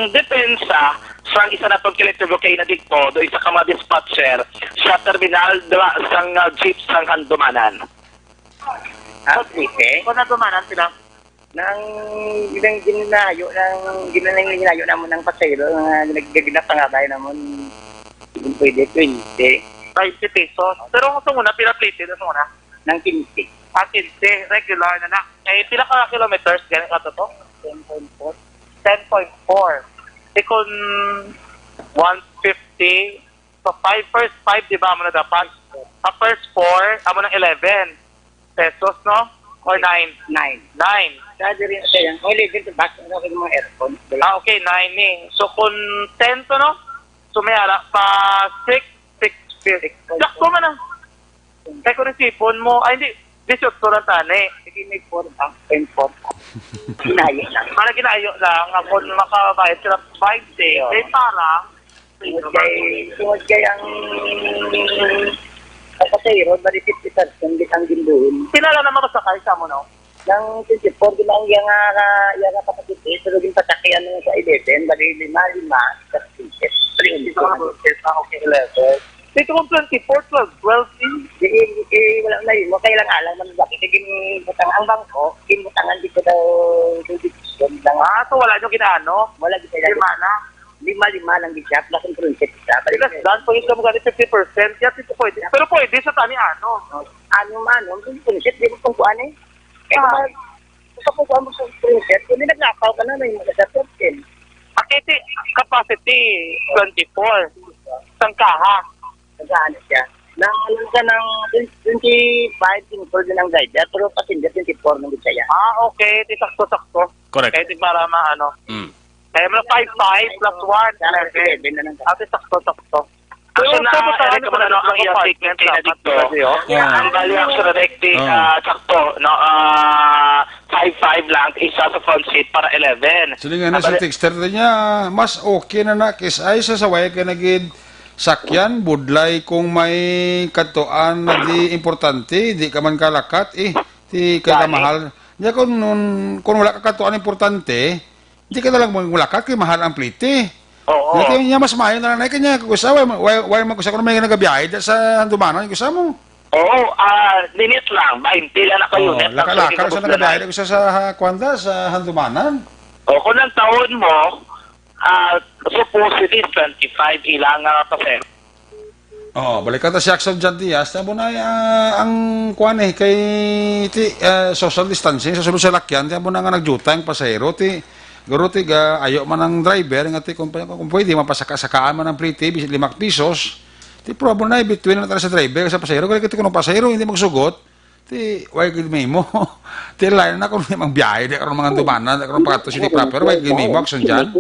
depensa sa isa na pag-electric volcano dito, do isa ka mga dispatcher sa terminal dra sang, ah, jeep sang Handumanan. Ah, okay. Kung Handumanan sila? Nang ginang-, ginayo, nang ginang-, ginayo namon ang pasahero nga nag-, ginapangabay namon, hindi pwede, twenty. Twenty pesos. Pero ang gusto mo na, pila plete na muna? Nang quince. Ah, quince. Regular na na. Eh, pila ka kilometers gani ka to? Ten point four. Ten point four. Eh, kung one fifty, so five, first five, di ba, amo na dapat? Sa first four, amo nang eleven pesos, no? Or nine? Nine. Nine. Sa diri na siya, ang eleven to back, ano, yung mga aircon. Ah, okay, nine ni. So, kung ten to, no? So, may ara pa six, six, six. Six. Sakto man, ah. Kaya kung isipon mo, ay, hindi, dieciocho lang tani. Sige, may four, ah, ten, four. Ginayo lang. Para ginayo lang, ako makabayad sila twenty. Oo. May para, Tungod kay, tungod kay ang, ang pasahero, bali fifty percent gid ang ginbuhon. Sila lang naman masakay sa amo, no? Nang twenty-four, di ba, ang iya nga, iya nga kapatid, eh, pero ginpataki ano sa eleven, bali lima, lima, sa ticket. Three, Sa mga four. Buses, ah, okay, eleven. Dito kung twenty-four, twelve, twelve, eh. Di, eh, eh, wala na yun. Kailangan lang man bakit. Kaya ginbutang ang bangko, ginbutangan dito daw, daw decision lang. Ah, so wala nyo ginaano? Wala gid kailangan. Lima na? Lima-lima lang gid siya, plus ang twenty isa. Balik Plus na. Dan, pwede ka magkano fifty percent, yan, dito pwede. Pero pwede sa tani, ano? Oh, ano man, ano, ang princess, di mo kung kuan eh. Eh, Ah. kung mag-, gusto ko kuan mo sa princess, kung may naglapaw ka na, may mga sa thirteen. Ang iti, capacity, twenty-four. Isang kaha. Nagaano siya? Nang ano ka ng twenty-five, twenty-four din ang driver, pero passenger twenty-four ng Bisaya. Ah, okay. Di sakto-sakto. Correct. Kaya di para maano. Mm. Kaya mo five five plus one, eleven. Eleven na lang. Ate, sakto-sakto. Actually, na, ano, ano, ang iyang statement sa dito. Yeah. Ang value actually, like, di, ah, sakto, no? Ah, five five lang, isa sa front seat para eleven. Sila nga na sa texter niya, mas okay na na, kis-, ay, sa saway ka na gid sakyan, budlay kung may katuan na di importante, di ka man kalakat, eh, di ka mahal. Nya kung, kung wala ka katuan importante, di ka na lang mangulakat kay mahal ang plete. Oo. Nya, kaya niya mas maayo na lang na kanya, kung gusto, why, why, why man gusto ko na may nagabiyahe dyan sa Handumanan, gusto mo? Oo, ah, limit lang, bainte lang ako. Oo, unit. Laka-laka sa nagabiyahe dyan sa, sa, ha, kwanda, sa Handumanan. O, kung ang taon mo, ah, supposedly is twenty-five ilang, ah, pasahero. Oh, balikan ta si Action John Diaz. Tamo na, ah, ang kuan eh, kay ti, ah, social distancing sa sulod sa lakyan, tamo na nga nagjutay ang pasahero, ti, guro ti, ga, ayo man ang driver, nga ti, kung, kung pwede, mapasaka-sakaan man ang plete, bis-, lima pisos, ti, probo na, between na talaga sa driver, sa pasahero, kaya ti, kung ang pasahero, hindi magsugot, ti, why gid may mo? Ti, lain na kung may magbiyahe, di karon mga dumanan, di karon pagato, hindi proper, why gid may mo, Action John?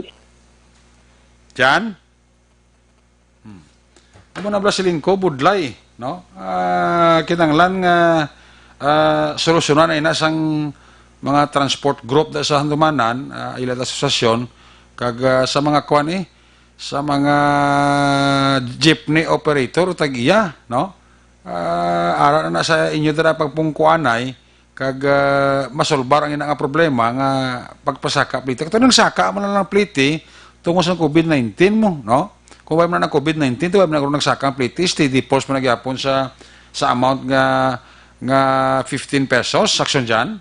John? Hmm. Amo na bala siling ko, budlay, no? Ah, kinahanglan nga, ah, solusyonan na ina sang mga transport group da sa Handumanan, ah, ila da asosasyon, kag, ah, sa mga kwan, eh, sa mga jeepney operator, tag-iya, no? Ah, ara na sa inyo dira pagpungkuanay, kag, ah, masolbar ang ina nga problema nga pagpasaka plete. Kato nang saka man lang plete tungod sa covid nineteen mo, no? Kung wala man ang covid nineteen, wala man ang nagsaka ang plete, steady force man gyapon sa, sa amount nga, nga fifteen pesos, Action John?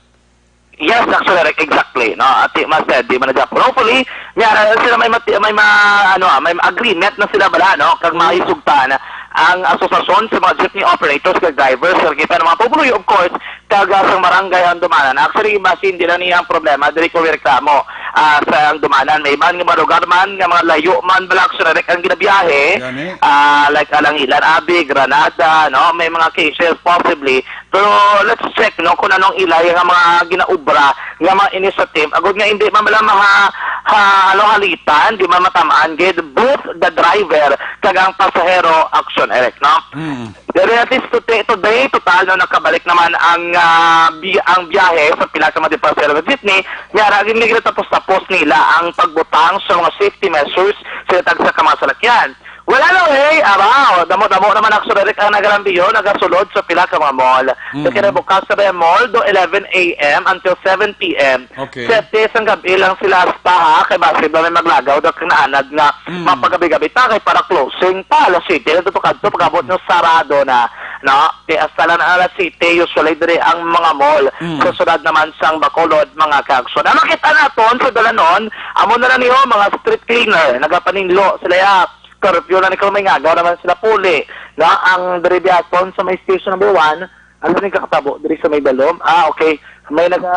Yes, actually, like, exactly, no? Ati, mas, eh, di man na gyapon. Hopefully, may, ah, sila may mati-, may ma-, ano, ah, may agreement na sila bala, no? Kag mahisugtan ang asosasyon sa mga jeepney operators kag drivers, sa kita ng mga pumuluyo, of course, kag, ah, sang barangay Handumanan. Actually, mas hindi lang niya ang problema, diri ko reklamo, ah, sa Handumanan. May iban nga mga lugar man, nga mga layo man, bala, actually, like, ang ginabiyahe, ah, like, Alangilan, Abi, Granada, no? May mga cases, possibly, pero let's check, no, kung anong ilay nga mga ginaubra nga mga initiative. Agod nga hindi man bala maha-, ha-, ano, halitan, di man matamaan gid both the driver kag ang pasahero, Action Eric, no? Mm. Pero at least today, today, total, no, nakabalik naman ang, ah, bi-, ang biyahe sa pila ka mga pasahero nga jeepney. Nya, ra gid nga tapos-tapos nila ang pagbutang sa mga safety measures sa tagsa ka mga salakyan. Wala lang, hey, abaw, damo-damo naman, actually, ang nagalambiyon, nagasulod sa pila ka mga mall. Mm. Sa kinabukas sa mga mall, do eleven a m until seven p m. Okay. Sete sang gabi lang sila hasta, ha, kay basi ba may maglagaw daw kang naanad nga Mm. mapagabi-gabi ta, kay para closing pa, alas siyete na to kadto, pag-abot nyo sarado na, no? Kay hasta lang na alas siyete, usually, diri ang mga mall. Mm. Sa sulod naman sang Bacolod, mga kaaksyon. Ang makita naton sa dalanon, amo na lang niyo, mga street cleaner, nagapaninlo sila, ya, curfew na ni Kalumay nga, agaw naman sila puli. Na ang diri bihaton sa may station number one, ano ni kakatabo diri sa may balom? Ah, okay. May naga,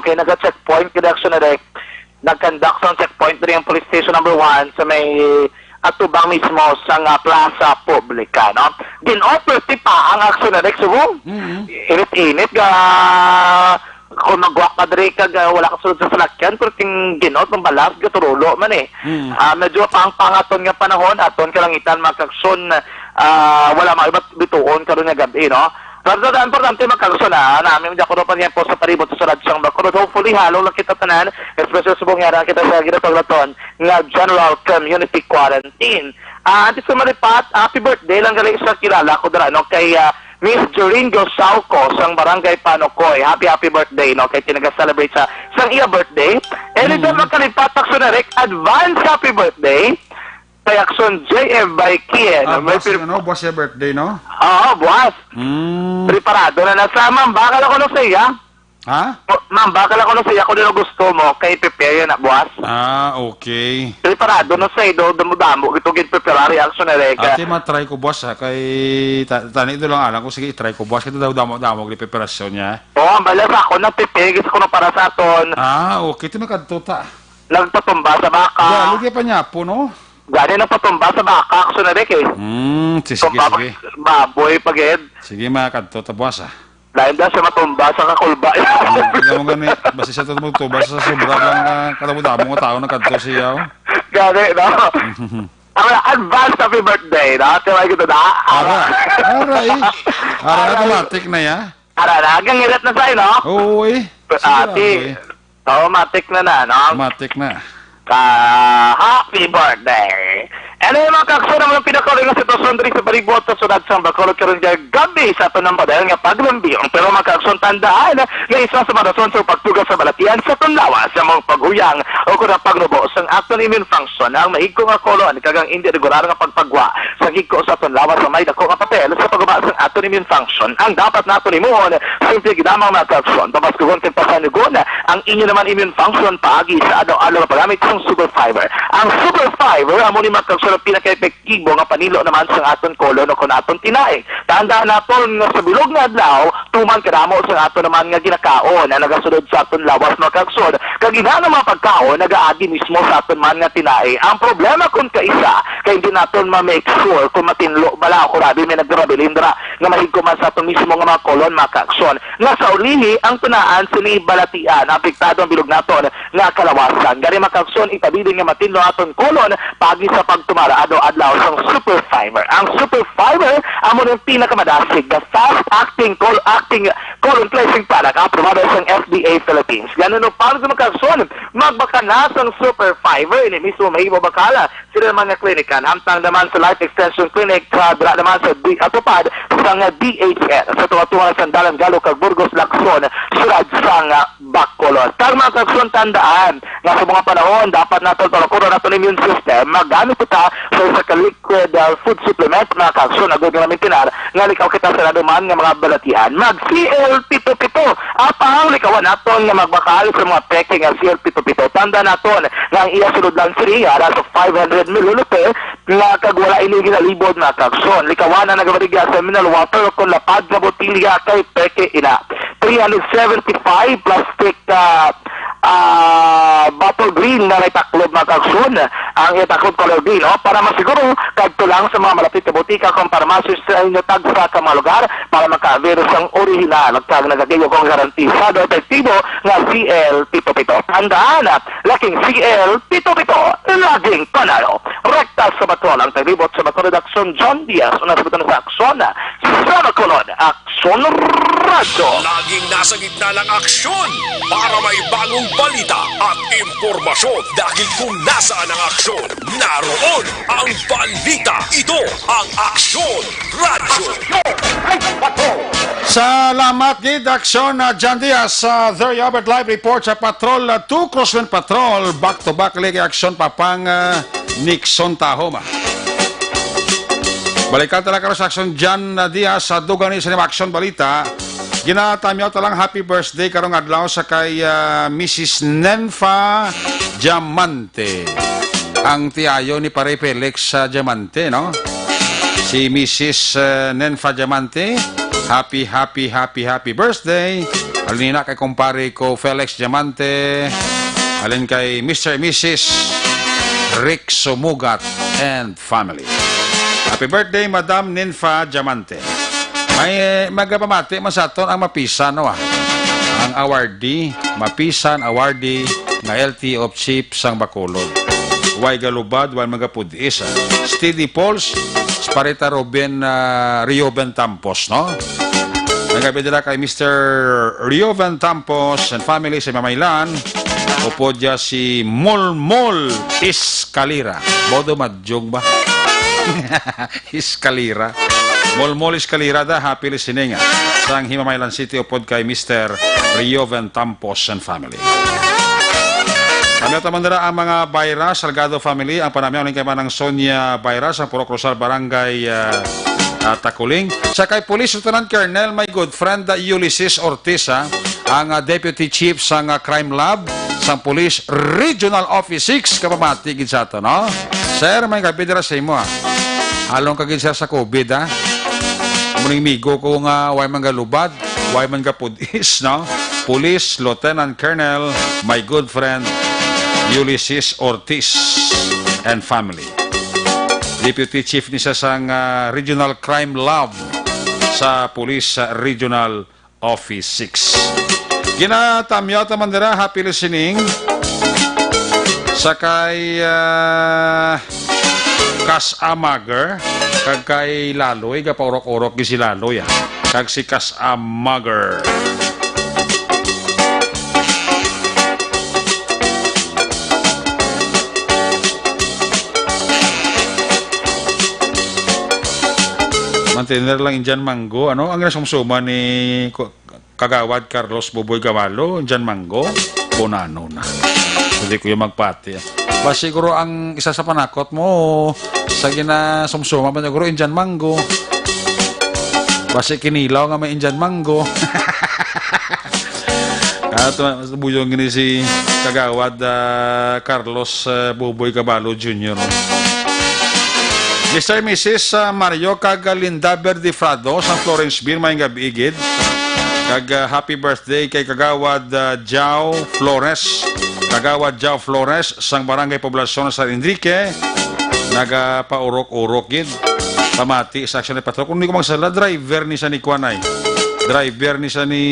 okay, naga-checkpoint, gid, actually, direct. Nag-conduct sa checkpoint diri ang police station number one sa may atubang mismo sa nga plaza publika, no? Gin-offer ti pa ang aksyon na Rex Subo. Mm-hmm. Init-init ga kung magwa ka diri kag, ah, wala ka sulod sa salakyan, pero ting ginot ng balas, gaturulo man eh. Mm. Ah, medyo pang pangaton nga panahon, aton kalangitan, mga kaaksyon, ah, wala maibat bituon karon nga gabi, no? Pero sa importante, mga kaaksyon, ah, namin di ako pa niya po sa palibot sa sulod sang Bacolod. Hopefully, halong lang kita tanan, especially sa bungyaran kita sa ginataglaton nga general community quarantine. Ah, antes ko malipat, happy birthday lang gali sa kilala ko dira, no? Kay, ah, Miss Joringo Sauco sang Barangay Panocoy. Happy, happy birthday, no? Kay tinaga-celebrate sa sang iya birthday. And Mm. then makalipat, Aksyon Eric, advance happy birthday kay Aksyon J F Baikie, Ah, no? May boss, pir- ano, boss, your birthday, no? Oo, buwas. Mm. Preparado na na sa mambakal ako no sa iya. Ha? O, ma'am, baka lang kung ano siya, kung ano gusto mo, kay prepare yan na buwas. Ah, okay. Preparado na sa ido, damo-damo, ito gid preparary action na rega. Ate, matry ko buwas, ha, kay ta-, tani ito lang alam ko, sige, try ko buwas, kay ito daw damo-damo, gid preparasyon niya. Oo, ang bala sa ako, nagpipigis ko na para sa aton. Ah, okay, ito may kadto ta. Nagpatumba sa baka. Yeah, lagi pa niya po, no? Gani na patumba sa baka, ako na, Rick, eh. Hmm, si-, sige, Tumba sige. Baboy pa gid. Sige, makakadto ta buwas, ah. Lain daw siya matumba sa kakulba. Hmm, tingnan mo gani, basta siya to mo to, basta sa sobra lang nga kadamo-damo nga tao nagkadto siya, oh. Gani, no? Ara, advance happy birthday, no? Kaya kita na. Ara, ara, eh. Ara, ara, automatic na, ya. Ara na, hanggang hirit na sa'yo, no? Oo, eh. Sige Ate, lang, eh. Automatic na na, no? Matik na. Ka, happy birthday! Ano yung mga kaakson ang mga pinakauling nga sitwasyon diri sa palibot sa syudad sang Bacolod karon nga gabi sa aton ang model nga paglambiong? Pero mga kaakson, tandaan nga isa sa mga rason sa pagtuga sa balatian sa aton lawas sa mga paghuyang o kung ang pagnubo sang aton immune function ang mahigko nga kolon kag ang indi regular nga pagpagwa sa higko sa aton lawas sa may dako nga papel sa pagguba sang aton immune function. Ang dapat naton himuon, simple gid lamang mga kaakson, pabaskugon kag pasanugon ang inyo naman immune function paagi sa adlaw-adlaw nga paggamit sang Super Fiber. Ang Super Fiber amo ni mga kaakson ang pinaka-epektibo nga panilo naman sang aton kolon o kon aton tinaig. Tandaan naton nga sa bilog nga adlaw, tuman kadamo sang aton naman nga ginakaon ang nagasulod sa aton lawas, mga kaakson. Kag ina nga mga pagkaon nagaagi mismo sa aton man nga tinaig. Ang problema kon kaisa kay hindi naton ma-make sure kung matinlo bala o kung abi may nagdurabilin dira nga mahigko man sa aton mismo nga mga kolon, mga kaakson. Nga sa ulihi, ang tunaan sini balatian, apektado ang bilog naton nga kalawasan. Gani, mga kaakson, ipabilin nga matinlo aton kolon paagi sa pagtumar adlaw-adlaw sang Super Fiber. Ang Super Fiber amo ang pinakamadasig nga fast acting col-, acting colon cleansing product nga aprobado sang F D A Philippines. Gani, no, para sa mga kaakson, magbakal na sang Super Fiber, ini mismo mahimo bakal sila naman nga klinikan, hamtang naman sa Life Extension Clinic, sa dira naman sa di, ah, tupad sang D H S, sa tunga-tunga sang Dalan Gallo kag Burgos, Lacson, siyudad sang Bacolod. Kag mga kaakson, tandaan nga sa mga panahon, dapat naton palukuron aton immune system, magamit kita sa isa ka liquid, ah, food supplement, mga kaakson, agod nga mamintinar nga likaw kita sa naduman nga mga balatian. Mag C L pito pito. Apang likawan naton nga magbakal sa mga peke nga C L pito pito. Tanda naton nga ang iya sulod lang sini ara sa five hundred milliliter nga kag wala ini ginalibod, mga kaakson. Likawan ang nagabaligya sa mineral water o kon lapad nga botilya kay peke ina. Three hundred seventy-five plastic, ah, ah, bottle green nga may taklob, mga kaakson. Ang iya taklob color green, no? Para masiguro, kadto lang sa mga malapit nga botika kung parmasyo sa inyo tagsa ka mga lugar para maka-avail sang orihinal kag nagakaigo kung garantisado epektibo nga C L pito pito. Tandaan, laking C L pito pito, laging panalo. Rekta sa Bacolod, ang taglibot sa Bacolod Aksyon, John Diaz, una sa butang sa Aksyon, sa Bacolod, Aksyon Radyo. Laging nasa gitna ng aksyon para may bagong balita at impormasyon. Dahil kung nasaan ang aksyon, naroon ang balita. Ito ang Aksyon Radyo. Salamat gid, Aksyon, ah, John Diaz, sa The Albert Live Report sa Patrol, ah, two Crosswind Patrol. Back to back lagi aksyon, Papang, ah, Nixon Tahoma. Balikan ta lang karon sa aksyon, John, ah, Diaz, sa dugang ni sa aksyon balita. Ginatamyaw ta lang happy birthday karong adlaw sa kay, ah, Missus Nenfa Diamante. Ang tiayo ni Pare Felix, ah, Diamante, no? Si Missus, ah, Nenfa Diamante, happy, happy, happy, happy birthday. Halin na kay kumpare ko Felix Diamante. Halin kay Mister and Missus Rick Sumugat and family. Happy birthday, Madam Ninfa Diamante. May, eh, magapamati man sa aton ang mapisan, no, ah. Ang awardee, mapisan awardee nga L T O chief sang Bacolod. Way galubad, way magapudis, ah. Steady pulse, Sparita Ruben, ah, Rioben Tampos, no? Nagabidala kay Mister Rioben Tampos and family sa Mamaylan. Upod niya si Molmol Escalera. Bodo Madyong ba? Escalera. Molmol Escalera da, happy listening, ah, sang Himamaylan City upod kay Mister Rioven Tampos and family. Kami at naman nila ang mga Bayra Salgado family, ang panamyaw ni kay Manang Sonia Bayra sa Purok Rosal, Barangay, ah, ah, Taculing. Sa kay Police Lieutenant Colonel, my good friend, ah, Ulysses Ortiz, ah, ang, ah, Deputy Chief sang, ah, Crime Lab sang Police Regional Office six, kapamati gid sa ato, no? Sir, may gabi dira sa imo, ah. Halong ka gid, sir, sa COVID, ah. Muning migo ko nga way man galubad, way man gapudis, no? Police Lieutenant Colonel, my good friend, Ulysses Ortiz and family. Deputy Chief ni siya sang, ah, Regional Crime Lab sa Police, ah, Regional Office six. Ginatamyaw ta man dira, happy listening. Sa kay, ah, Kas Amager, kag kay Laloy, gapaurok-urok gid si Laloy, ah. Kag si Kas Amager. Mantener lang Indian mango. Ano ang ginasumsuman ni Ku-, Kagawad Carlos Buboy Gabalo, Indian mango? Bonano na. Hindi ko yung magpati. Ba siguro ang isa sa panakot mo sa ginasumsuman mo siguro Indian mango. Basi kinilaw nga may Indian mango. Ah, tu-, buyong ni si Kagawad, ah, Carlos, ah, Buboy Gabalo Junior. Mister and Missus, ah, Mario kag Linda Verdifrado sa Florenceville, maayong gabi gid. Kag, ah, happy birthday kay Kagawad, ah, Jao Flores. Kagawad Jao Flores sang Barangay Poblacion San Enrique, nagapaurok-urok gid. Pamati sa aksyon ni Patrol. Kung di ko magsala, driver ni sa ni kuan ay. Driver ni sa ni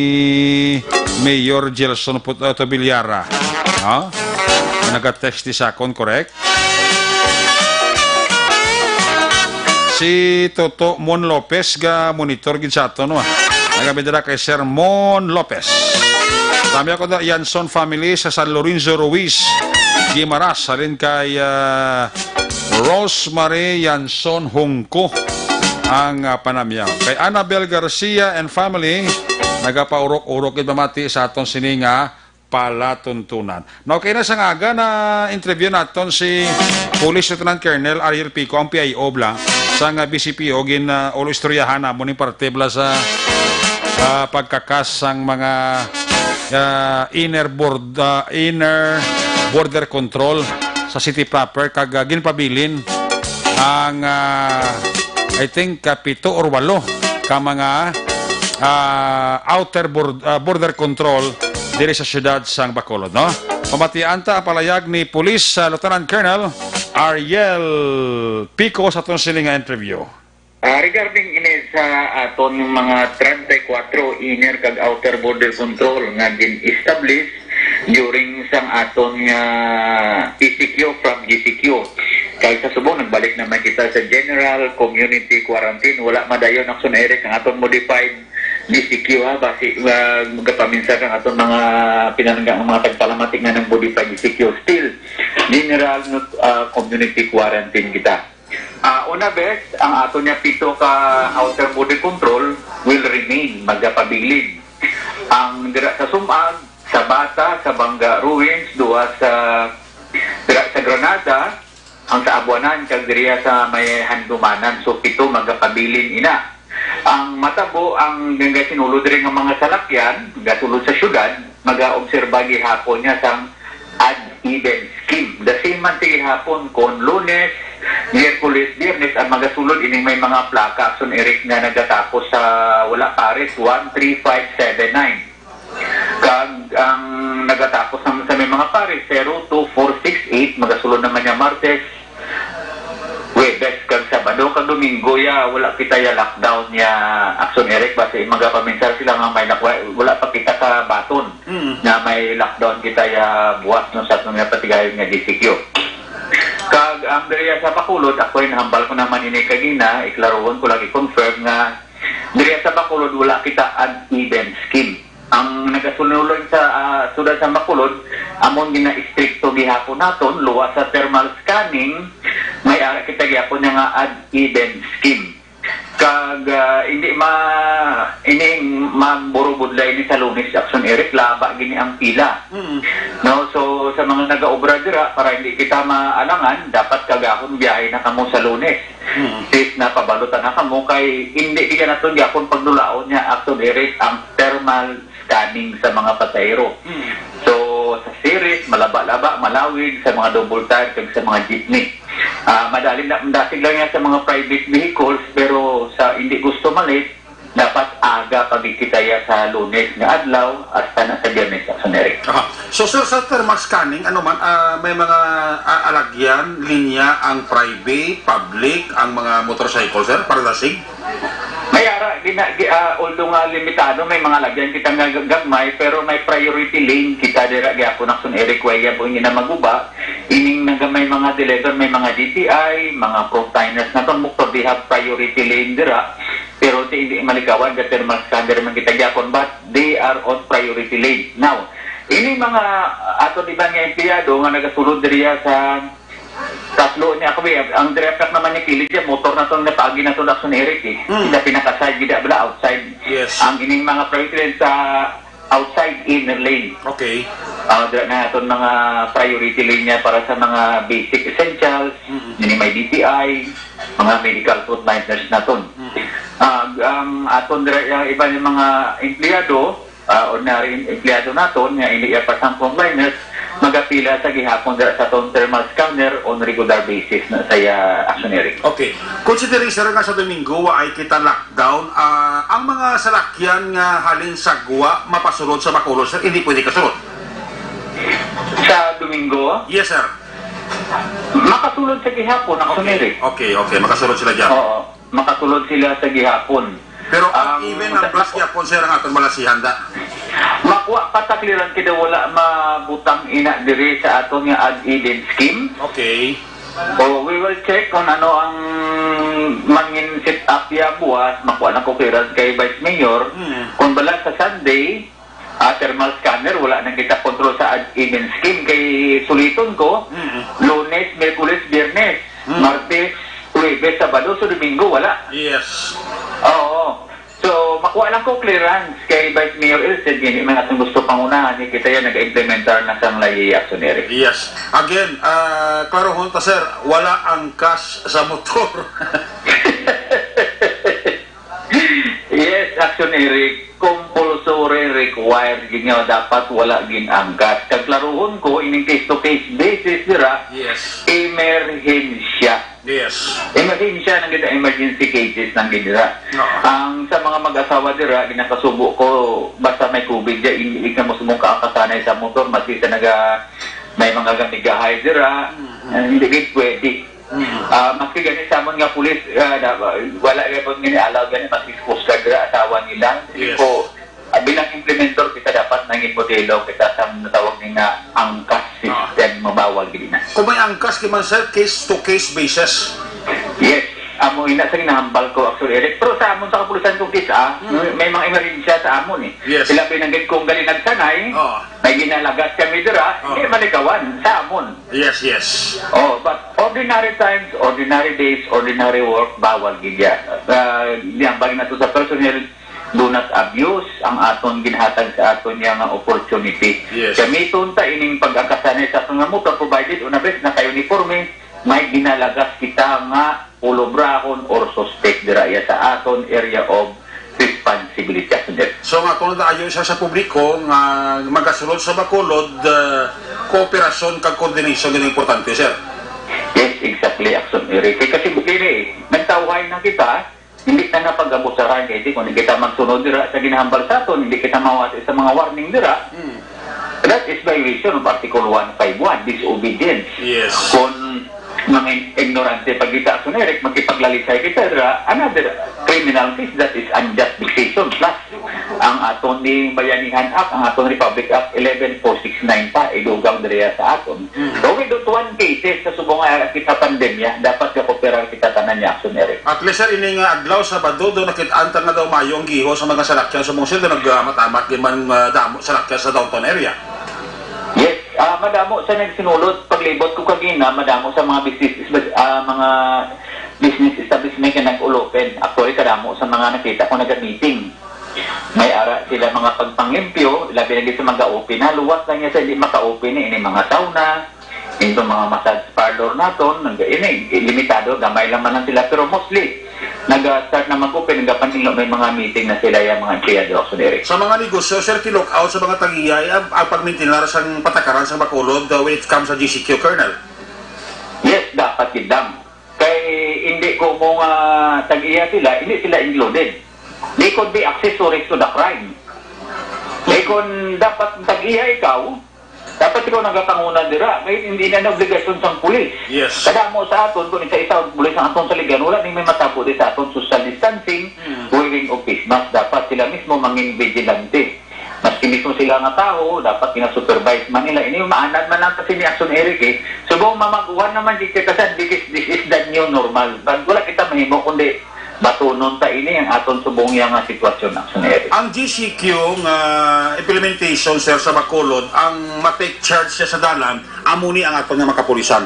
Mayor Gelson Put-, uh, Tobilyara. Ha? Naga-text ni Sakon, correct? Si Toto Mon Lopez ga monitor gid sa aton, no? Nagabidala kay Sir Mon Lopez. Kami ako na Yanson family sa San Lorenzo Ruiz, Guimaras, halin kay, ah, Rosemary Yanson Hungko ang, ah, panamyaw. Kay Annabel Garcia and family, nagapaurok-urok gid pamati sa aton sini nga palatuntunan. Now, kay na sa nga aga na interview naton si Police Lieutenant Colonel Ariel Pico, ang P I O bla, sa nga B C P O, gin, ah, ulo istoryahan namon ning parte bla sa, ah, pagkakas sang mga, ah, inner board, ah, inner border control sa city proper, kag, ah, ginpabilin ang, ah, I think, ah, pito or walo ka mga, ah, outer bor-, ah, border control diri sa siyudad sang Bacolod, no? Pamatian ta ang palayag ni Police, ah, Lieutenant Colonel Ariel Pico sa aton sini nga interview. Ah, regarding ini sa aton mga treinta y cuatro inner kag outer border control nga gin-establish during sang aton nga P C Q from G C Q. Kay sa subong, nagbalik naman kita sa general community quarantine. Wala madayon, Action Eric, ang aton modified G C Q, ha. Basi, ah, magapaminsan ang aton mga pinalangga, ang mga tagpalamati nga nang modified G C Q. Still, general, ah, community quarantine kita. Ah, una, bes, ang ato niya pito ka outer border control will remain, magapabilin. Ang dira sa Sumag, sa Bata, sa Banga Ruins, duha sa, dira sa Granada, ang sa Abuanan, kag diriya sa may Handumanan. So, pito magapabilin ina. Ang matabo, ang gangay sinulod diri nga mga salakyan, gasulod sa syudad, magaobserba gihapon niya sang odd even scheme. The same man ti gihapon kon Lunes, Miyerkules, Biyernes ang magasulod ining may mga plaka, Action Eric, nga nagatapos sa wala pares, one three five seven nine. Kag ang nagatapos naman sa may mga pares, zero two four six eight, magasulod naman niya Martes, Huwebes kag Sabado kag Domingo, ya, wala kita ya lockdown ya, Action Eric, basi magapaminsar sila nga may nak-, wa-, wala pa kita kabaton Mm. nga may lockdown kita ya buwas, no, sa aton nga patigayon nga G C Q. Kag ang diri sa Bacolod, ako ay nahambal ko naman ini kagina, iklaruhon ko lagi, confirm nga diri sa Bacolod wala kita odd even scheme. Ang nagasunulod sa, ah, siyudad sa Bacolod, amon gina-istrikto gihapon naton, luwas sa thermal scanning, may ara kita gihapon nga odd even scheme. Kag, ah, hindi ma-, ining maburubudlay ni sa Lunes, Action Eric, laba gini ang pila. Mm. No, so sa mga nagaobra dira, para hindi kita maalangan, dapat kagahon biyahe na kamo sa Lunes. Mm. Sis, napabalutan na kamo kay hindi bigyan naton gyapon pagdulaon niya, Action Eric, ang thermal scanning sa mga pasahero. Mm. So, sa Ceres, malaba-laba, malawig sa mga double tire kag sa mga jeepney. Ah, madali na, dasig lang yan sa mga private vehicles, pero sa hindi gusto malit, dapat aga pa gid kita ya sa Lunes nga adlaw hasta na sa Biyernes, Action Eric. Aha. So, sir, sa thermal scanning, ano man, ah, may mga, ah, alagyan, linya ang private, public, ang mga motorcycle, sir, para dasig? May ara, gina, gi, ah, although nga limitado, may mga lagyan kita nga gag-, gagmay, pero may priority lane kita dira gyapon, Action Eric, way gyapon gina maguba. Ining naga may mga deliver, may mga D T I, mga containers na to, mukto, they have priority lane dira. Pero ti hindi malikawan, ga thermal scanner man kita gyapon, but they are on priority lane. Now, ini mga ato di ba nga empleyado nga nagasulod diriya sa tatlo ni ako, eh, ang direct naman ni kilid siya, motor na to, napaagi na to, Action Eric, eh. Mm. Sa pinakaside, gid bala, outside. Yes. Ang ining mga priority lane sa outside inner lane. Okay. Ah, dira na aton mga priority lane niya para sa mga basic essentials, Mm-mm. yun yung may D T I, mga medical frontliners naton. Mm-mm. Ah, ang aton dira yung iba yung mga empleyado, ah, ordinary empleyado naton nga hindi ya pa sang frontliners, magapila sa gihapon dira sa aton thermal scanner on regular basis na sa iya, Action Eric. Okay. Considering, sir, nga sa Domingo wa ay kita lockdown, ah, ang mga salakyan nga halin sa Gwa mapasulod sa Bacolod, sir, hindi pwede kasulod? Sa Domingo? Yes, sir. Makasulod sa gihapon, Action Eric. Okay, okay, makasulod sila dyan. Oo, makasulod sila sa gihapon. Pero ang Ang even ang sa bus gyapon, sir, ang aton malasihan da. Makuha pa ta clearance kay wala mabutang ina diri sa aton nga ad-idem scheme. Okay. Oh, we will check kung ano ang mangin set up ya buwas. Makuha lang ko clearance kay Vice Mayor. Hmm. Kung bala sa Sunday, ah, thermal scanner, wala nang kita control sa ad-, admin scheme. Kay suliton ko, Mm. Lunes, Miyerkules, Biyernes, Mm. Martes, Huwebes, Sabado, so Domingo, wala. Yes. Oo. So, makuha lang ko clearance kay Vice Mayor Ilcid, hindi man natin gusto pangunahan, ni kita yan nag-implementar na sang layi, Action Eric. Yes. Again, ah, klarohon ta, sir, wala ang cash sa motor. Yes, Action Eric, compulsory required gid nga dapat wala gid ang cash. Kag klaruhon ko, ining case-to-case basis dira, Yes. emerhensya. Yes. Emerhensya nang gid, emergency cases nang gid dira. Oo. Ang sa mga mag-asawa dira, ginakasubo ko, basta may covid dya, hindi ka mo sumungka ang kasanay sa motor, maski sa naga, may mga gamigahay dira, Mm, mm. eh, hindi gid pwede. Mm. Ah, maski gani sa amon nga pulis, ah, na, wala gyapon gani allowed gani, maski sa Coast Guard dira, asawa nila. Yes. Ko, ah, bilang implementor, kita dapat nangin modelo kita sa natawag ni nga angkas Ah. system, mabawal gid na. Kung may angkas, di man, sir, case to case basis. Yes. Amo ina sa ginahambal ko, Action Eric. Pero sa amon sa kapulisan kung kita, Mm. may mga emerhensya sa amon eh. Yes. Sila pinanggit kong gali nagsanay, Oh. may ginalagas kami dira, Oh. hindi malikawan sa amon. Yes, yes. Oh, but ordinary times, ordinary days, ordinary work, bawal gid ya. Ah, di ang bagay na to sa personnel, do not abuse ang aton ginhatag sa aton niya nga opportunity. Yes. Gamiton ta ining pag-angkasanay sa aton nga motor, provided una bes naka-uniforme, may ginalagas kita nga polobrahon or suspect dira ya sa aton area of responsibility, Action Eric. So, nga kung naayo siya sa publiko nga magasulod sa Bacolod, ah, kooperasyon kag coordination din importante, sir. Yes, exactly, Action Eric. Kay kasi dili, nagtawhay na kita, hindi na napag-abusahan, kay di, kung hindi kita magsunod dira sa ginahambal sa aton, hindi kita mawati sa mga warning dira, Hmm. that is violation of Article one five one, disobedience. Yes. Kung mga ignorante pa kita, Action Eric, makipaglalisay kita dira, another criminal case, that is unjust vexation. Plus, ang aton ni Bayanihan Act, ang aton Republic Act eleven four six nine pa, idugang diriya sa aton. Mm. So, we don't want cases sa subong nga kita pandemya, dapat gakoperar kita tanan niya, Action Eric. At least, sir, ini nga adlaw, Sabado, do nakit-an ta nga daw maayo ang giho sa mga salakyan sa mga sir, do naghamat-hamat di man, ah, damo salakyan sa downtown area. Yes, ah, madamo sa nagsinulod, paglibot ko kagina, madamo sa mga business, ah, mga business establishment nga nag-ulopen. Actually, kadamo sa mga nakita ko naga-meeting. May ara sila mga pagpanglimpyo, labi na gid sa mga open na, luwas lang niya sa hindi maka-open ni, ini mga sauna, ito mga massage parlor naton, nag-, ini, limitado, gamay lang man lang sila, pero mostly, nag-start na mag-open, nagapaninglo, may mga meeting na sila, yung mga empleyado, Action Eric. Sa mga negosyo, sir, ti-look out sa mga tag-iya, ang, ang pagmintinar sa patakaran sa Bacolod, uh, when it comes sa G C Q, Colonel? Yes, dapat gid lang. Kay hindi ko mo nga tag-iya sila, hindi sila included. They could be accessories to the crime. Kay kung dapat tag-iya ikaw, dapat ikaw nagakanguna dira. Kay hindi na obligasyon sang pulis. Yes. Kadamo sa aton, kung isa-isa ang pulis ang aton saligan, wala ni may matabo di sa aton social distancing, Hmm. wearing of face mask. Dapat sila mismo mangin vigilante. Maski mismo sila nga tawo, dapat gina-supervise man nila. Ini yung maanad man lang kasi ni Action Eric eh. Subong mamaguhan naman di kita sa, this is, this is the new normal. But wala kita mahimo kundi batunon ta ini ang aton subong iya nga sitwasyon, Action Eric. Ang G C Q nga implementation, sir, sa Bacolod, ang ma-take charge siya sa dalan, amo ni ang aton nga mga kapulisan.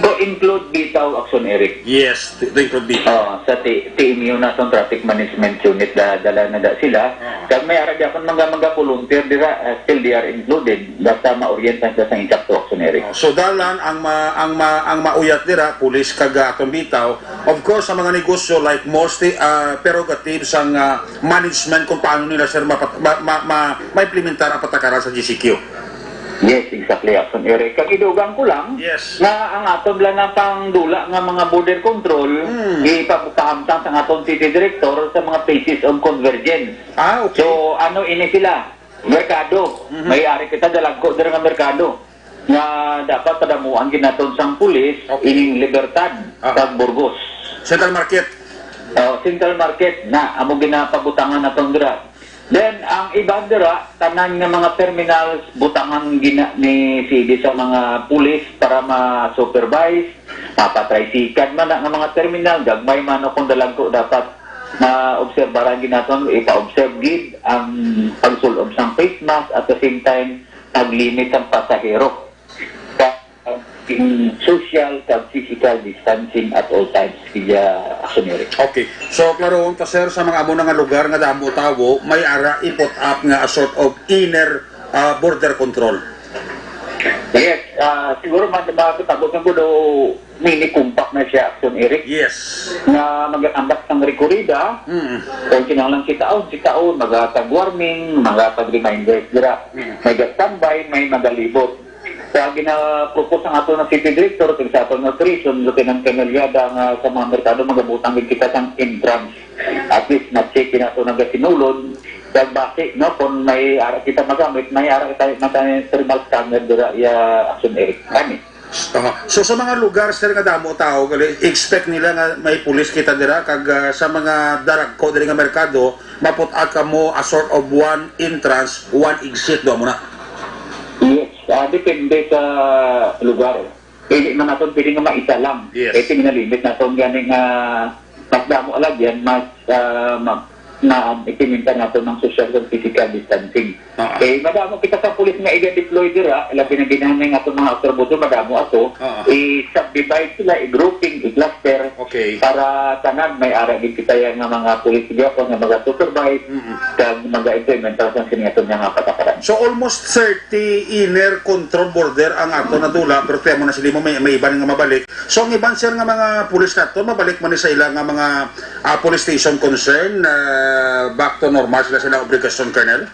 To include bitaw, Action Eric. Yes, to, to include bitaw. Oh, sa T-, T M U na itong traffic management unit, da-, dala na da sila. Oo. Kag may ara gyapon mga, mga volunteer dira, uh, still they are included. Basta ma-orient na sila sa insakto, Action Eric. Oh, so dalan ang ma-, ang ma-, ang mauyat dira, pulis kag, ah, atong bitaw. Of course, sa mga negosyo like malls, ti-, ah, prerogative sang, ah, management kung paano nila, sir, mapat-, ma-, ma-, ma-, ma-implementar ang patakaran sa G C Q. Yes, exactly, Action Eric. Kag idugang ko lang Yes. nga ang aton lang nga pangdula nga mga border control, Hmm. ipapahamtang sa aton city director sa mga places of convergence. Ah, okay. So, ano ini sila? Merkado. Mhm. May ari kita dalagko dira nga merkado nga dapat padamuan ginaton sang pulis Okay. ining Libertad Aha. kag Burgos. Central Market. Oh, Central Market na amo ginapabutangan naton dira. Then, ang iban dira, tanan nga mga terminals, butangan gina ni C D sa mga pulis para ma-supervise, mapatraysikan man na nga mga terminal, gagmay man o kung dalagko dapat maobserbaran ginaton, ipa-observe gid ang pagsul-ob sang face mask at the same time, pag-limit sang pasahero. Sa, in social kag physical distancing at all times, iya, Action Eric. Okay. So, klaro ta, sir, sa mga amo na nga lugar nga damo tawo, may ara i-put up nga a sort of inner, ah, border control. Yes, ah, siguro mas makatabo sa kudo mini compact na siya, Action Eric. Yes. Nga magatambat sang rekorida, Mm. kung kinahanglan kitaon, kitaon, magatag warning, magatag reminders dira. Mm. May ga-standby, may magalibot. Sa ginapropose ang ato ng City Director, kag sa aton nga operation, Lieutenant Colonel Yada, nga sa mga merkado, magabutang gid kita sang entrance. At least, ma-check nato nagasinulod. Kag basi, no, kung may ara kita magamit, may ara kita, may thermal scanner dira, iya, Action Eric. Kani? Aha. So, sa mga lugar, sir, nga damo tao, gali, expect nila nga may pulis kita dira, kag, ah, sa mga daragko diri nga merkado, maput-ak kamo a sort of one entrance, one exit, do mo na? Yes, ah, depende sa lugar. Pwede man naton pwede nga maisa lang. Yes. Kaya tingnalimit naton gani nga mas damo lagi yan, mas, ah, ma-, na-implementa naton ang social and physical distancing. Ah. Eh, madamo kita sa pulis nga iga-deploy dira, labi na ginahan nga itong mga observador, madamo ato, Ah. i-subdivide sila, i-grouping, i-cluster, Okay. para tanan may ara gid kita yan nga mga pulis gyapon nga maga-supervise, Mm-mm. kag maga-implementar sa sini ato nga patakaran. So, almost thirty inner control border ang ato nadula, pero kaya mo na sila mo may, may iban nga mabalik. So, ang iban, sir, nga mga pulis nato, mabalik man ni sa ila nga mga, ah, police station concern, ah, back to normal sila, sila obligasyon, Colonel?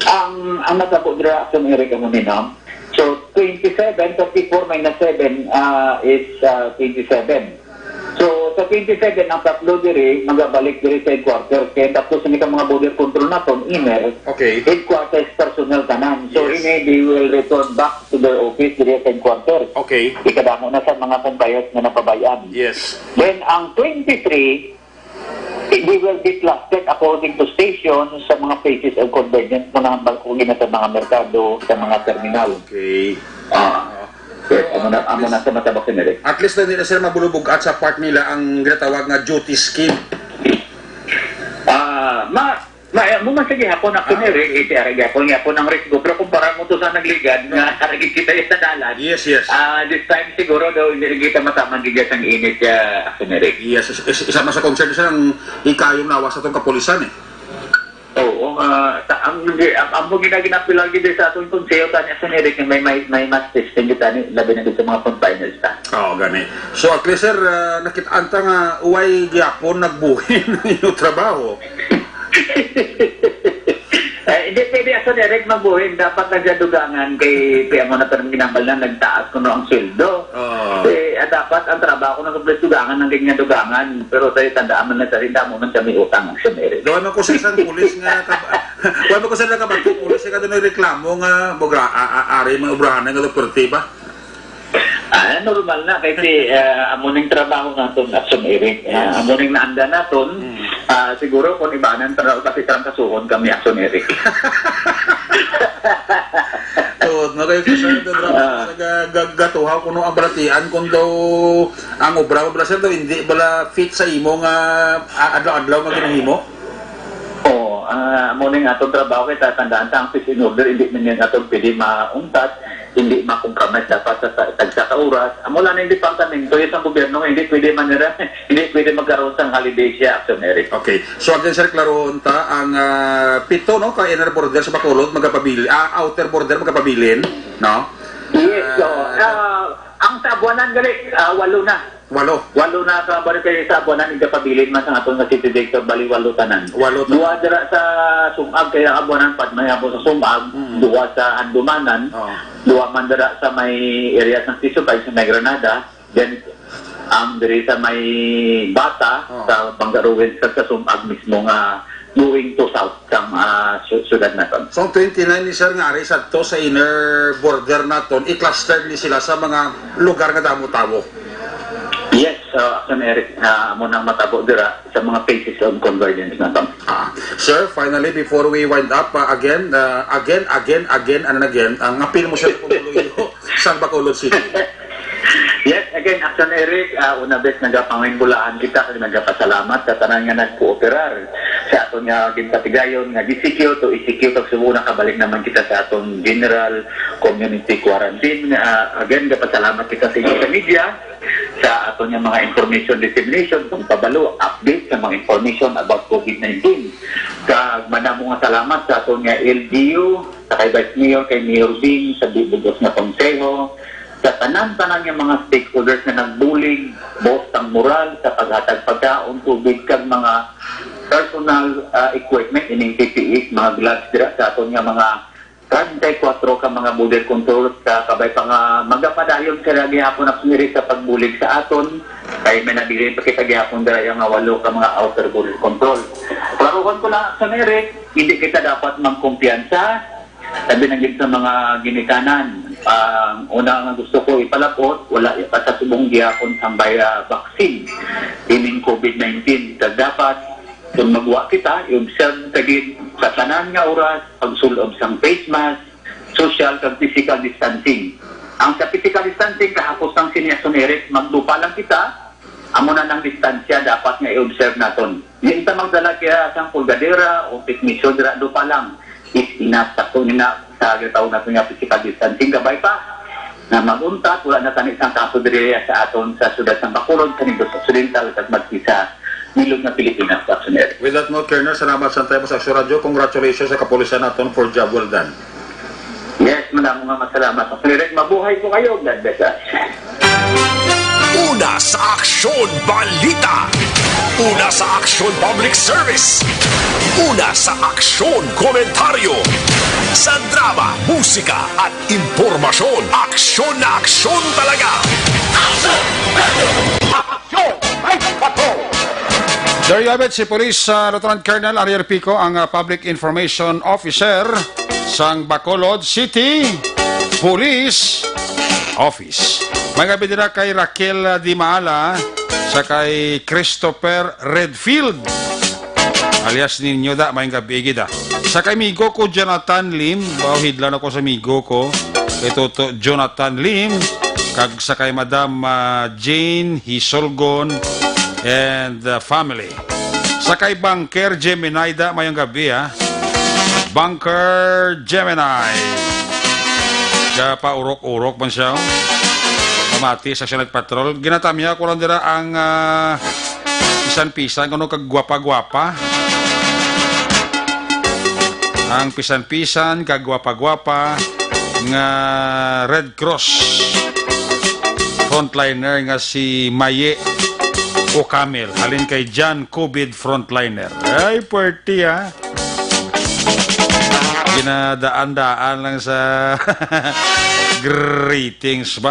Ang, ang natabo dira, Action Eric, amo ni, no? So, twenty-seven, thirty-four minus seven, ah, is, ah, twenty-seven. So, sa twenty-seven, ang tatlo diri, magabalik diri sa headquarters. Kaya tapos ang itong mga border control naton, inner, Okay. headquarters personnel tanan. So, Yes. ini, they will return back to their office diri sa headquarters. Okay. Ikadamo na sa mga convoyers nga napabayan. Yes. Then, ang twenty-three, they will be clustered according to station sa mga places of convergence, kung nahambal ko gina sa mga merkado, sa mga terminal. Okay. Ah. Yes, amo na, amo na sa matabak ni Eric. At least na nila sila mabulubog at sa part nila ang ginatawag nga duty scheme. Ah, ma, ma, mo man sa gihapon, Action Ah, Eric, okay. Iti ara gihapon, gihapon ang risgo. Pero kumpara mo to sa nagligad, nga ara gid kita sa dalan. Yes, yes. Ah, this time siguro daw, hindi rin kita mataman gid sa init, ah, Action Eric. Yes, is-, is-, isa man sa concern sa ang ikayong nawas sa itong kapulisan eh. Oo, ah, ta-, ang, ang, ang mo gina-, ginapilar gid sa atong konseho, tani, Action Eric, may, may, may mass testing kita ni, labi na gid sa mga confiners ta. Oo, gani. So, at least, sir, ah, nakit-an ta nga, uway gyapon nagbuhin ang inyong trabaho. Eh, hindi pwede, Action Eric, magbuhin. Dapat nagdadugangan kay, kaya mo na parang ginambal na nagtaas kuno ang sweldo. Oo. Eh, Kaya dapat ang trabaho ng public dugangan ng ganyan dugangan. Pero tayo tandaan man na sa rin, damo man kami utang, Action Eric. Daw naman ko sa isang pulis nga kab-, wala ko sa nagkabati pulis nga doon reklamo nga mugra a, a, ari mga obrahan nga doon ba? Ah, normal na kay si, ah, amo ning trabaho naton, Action Eric. Ah, Yes. Amo ning naanda naton. Mm. Ah, siguro kung ibanan trabaho kasi trangkasuhon kami, Action Eric. Tuod, no, kay Sir Pedro, Ah. sa ga-, ga-, gatuhaw kuno ang balatian kung daw ang obra, obra, sir, daw hindi bala fit sa imo nga, ah, adlaw-adlaw nga ginahimo? Oo, ah, amo ning atong trabaho kay tatandaan ta ang peace and order, hindi man yan atong pwede maungtat, hindi makompromise dapat sa ta-, tagsa ka oras. Amo lang ang departamento, yung sa gobyerno, hindi pwede manira, hindi pwede magkaroon sa holiday siya, Action Eric. Okay. So, again, sir, klarohon ta ang, ah, pito, no, ka inner border sa Bacolod, magapabilin, ah, outer border, magapabilin, no? Yes, so, Ah, ah, ang sa Abuanan gali, ah, walo na. Walo. Walo na ka barangay sa Abuanan, igapabilin man sa aton nga city director, bali walo tanan. Walo tanan. Duha dira sa Sumag, kaya Abuanan, pad may amo sa Sumag, Mm. Duha sa Handumanan, Oh. duha man dira sa may area sa Sisubay, sa may Granada, then ang diri sa may Bata, Oh. sa Bangga Ruins, kag sa Sumag mismo nga going to south sang, ah, su-, syudad naton. So, ang twenty-nine ni sir nga ari sadto sa inner border naton, i-cluster ni sila sa mga lugar nga damo tawo. Yes, uh, Action Eric, uh, amo nang matabo dira sa mga places of convergence naton. Ah, sir, finally, before we wind up, uh, again, uh, again, again, again, and again, ang apil mo sa pumuluyo sa Bacolod City. Yes, again, Action Eric, ah, una bes, nagapanginbulaan kita kag nagapasalamat sa tanan nga nagkooperar sa aton nga ginpatigayon nga G C Q to E C Q, kag subo nakabalik naman kita sa aton general community quarantine. Ah, again, nagapasalamat kita sa inyo sa media sa aton nga mga information dissemination, pagpabalo, update sa mga information about COVID nineteen. Kag madamo nga salamat sa aton nga L G U, sa kay Vice Mayor, kay Mayor Bing, sa bug-os nga konseho, sa tanan-tanan nga mga stakeholders nga nagbulig, buot sang moral sa paghatag pagkaon, tubig, kag mga personal, ah, equipment, ining P P Es, mga gloves dira sa aton nga mga treinta y cuatro ka mga border control, sa kabay pa nga magapadayon sila gihapon ang sumiri sa pagbulig sa aton, kay may nabilin pa kita gihapon dira nga walo ka mga outer border control. Klaruhon ko lang, Action Eric, hindi kita dapat magkumpiyansa. Sabi na gid sa mga ginikanan, ang una nga gusto ko ipalapot, wala pa sa subong gihapon sang bay-, ah, vaccine ining COVID nineteen. Kag dapat, kung magwa kita, i-observe ta gid sa tanan nga oras, pagsul-ob sang face mask, social kag physical distancing. Ang sa physical distancing, kahapos lang sini, Action Eric, magdupa lang kita, amo na nang distansya dapat nga i-observe naton. Di ta magdala kaya sang pulgadera o teknisyon dira, dupa lang. Is enough, sakto ni na sa gitaw naton nga physical distancing. Kabay pa nga mag-untat, wala na tani sang kaso diri sa aton sa siyudad sang Bacolod, sa Negros Occidental, kag magki sa bilog nga Pilipinas, Action Eric. With that note, Colonel, salamat sa time sa Action Radio. Congratulations sa kapulisan naton for job well done. Yes, madamo nga masalamat. Action Eric, mabuhay po kayo. God bless us. Una sa Aksyon Balita. Una sa Aksyon Public Service. Una sa Aksyon Komentaryo. Sa drama, musika, at impormasyon. Aksyon na aksyon talaga. Aksyon! Aksyon! May patrol! There you have it, si Police, ah, Lieutenant Colonel Ariel Pico, ang, ah, Public Information Officer sang Bacolod City Police Office. May gabi dira kay Raquel, ah, Di Maala, sa kay Christopher Redfield, alias Ninyo da, may gabi gid, ah. Sa kay amigo ko Jonathan Lim, wow, hidlan ako sa amigo ko, kay Toto Jonathan Lim, kag sa kay Madam, ah, Jane Hisolgon and, ah, family. Sa kay Banker Gemini da, mayong gabi, ha. Banker Gemini. Gapaurok-urok man siya, oh. Pamati sa siya nagpatrol. Ginatamya ko lang dira ang, ah, pisan-pisan, kuno kag gwapa-gwapa. Ang pisan-pisan kag gwapa-gwapa nga Red Cross frontliner nga si Maye Ocamil, halin kay John COVID frontliner. Ay, puwerte, ha? Ginadaan-daan lang sa greetings ba?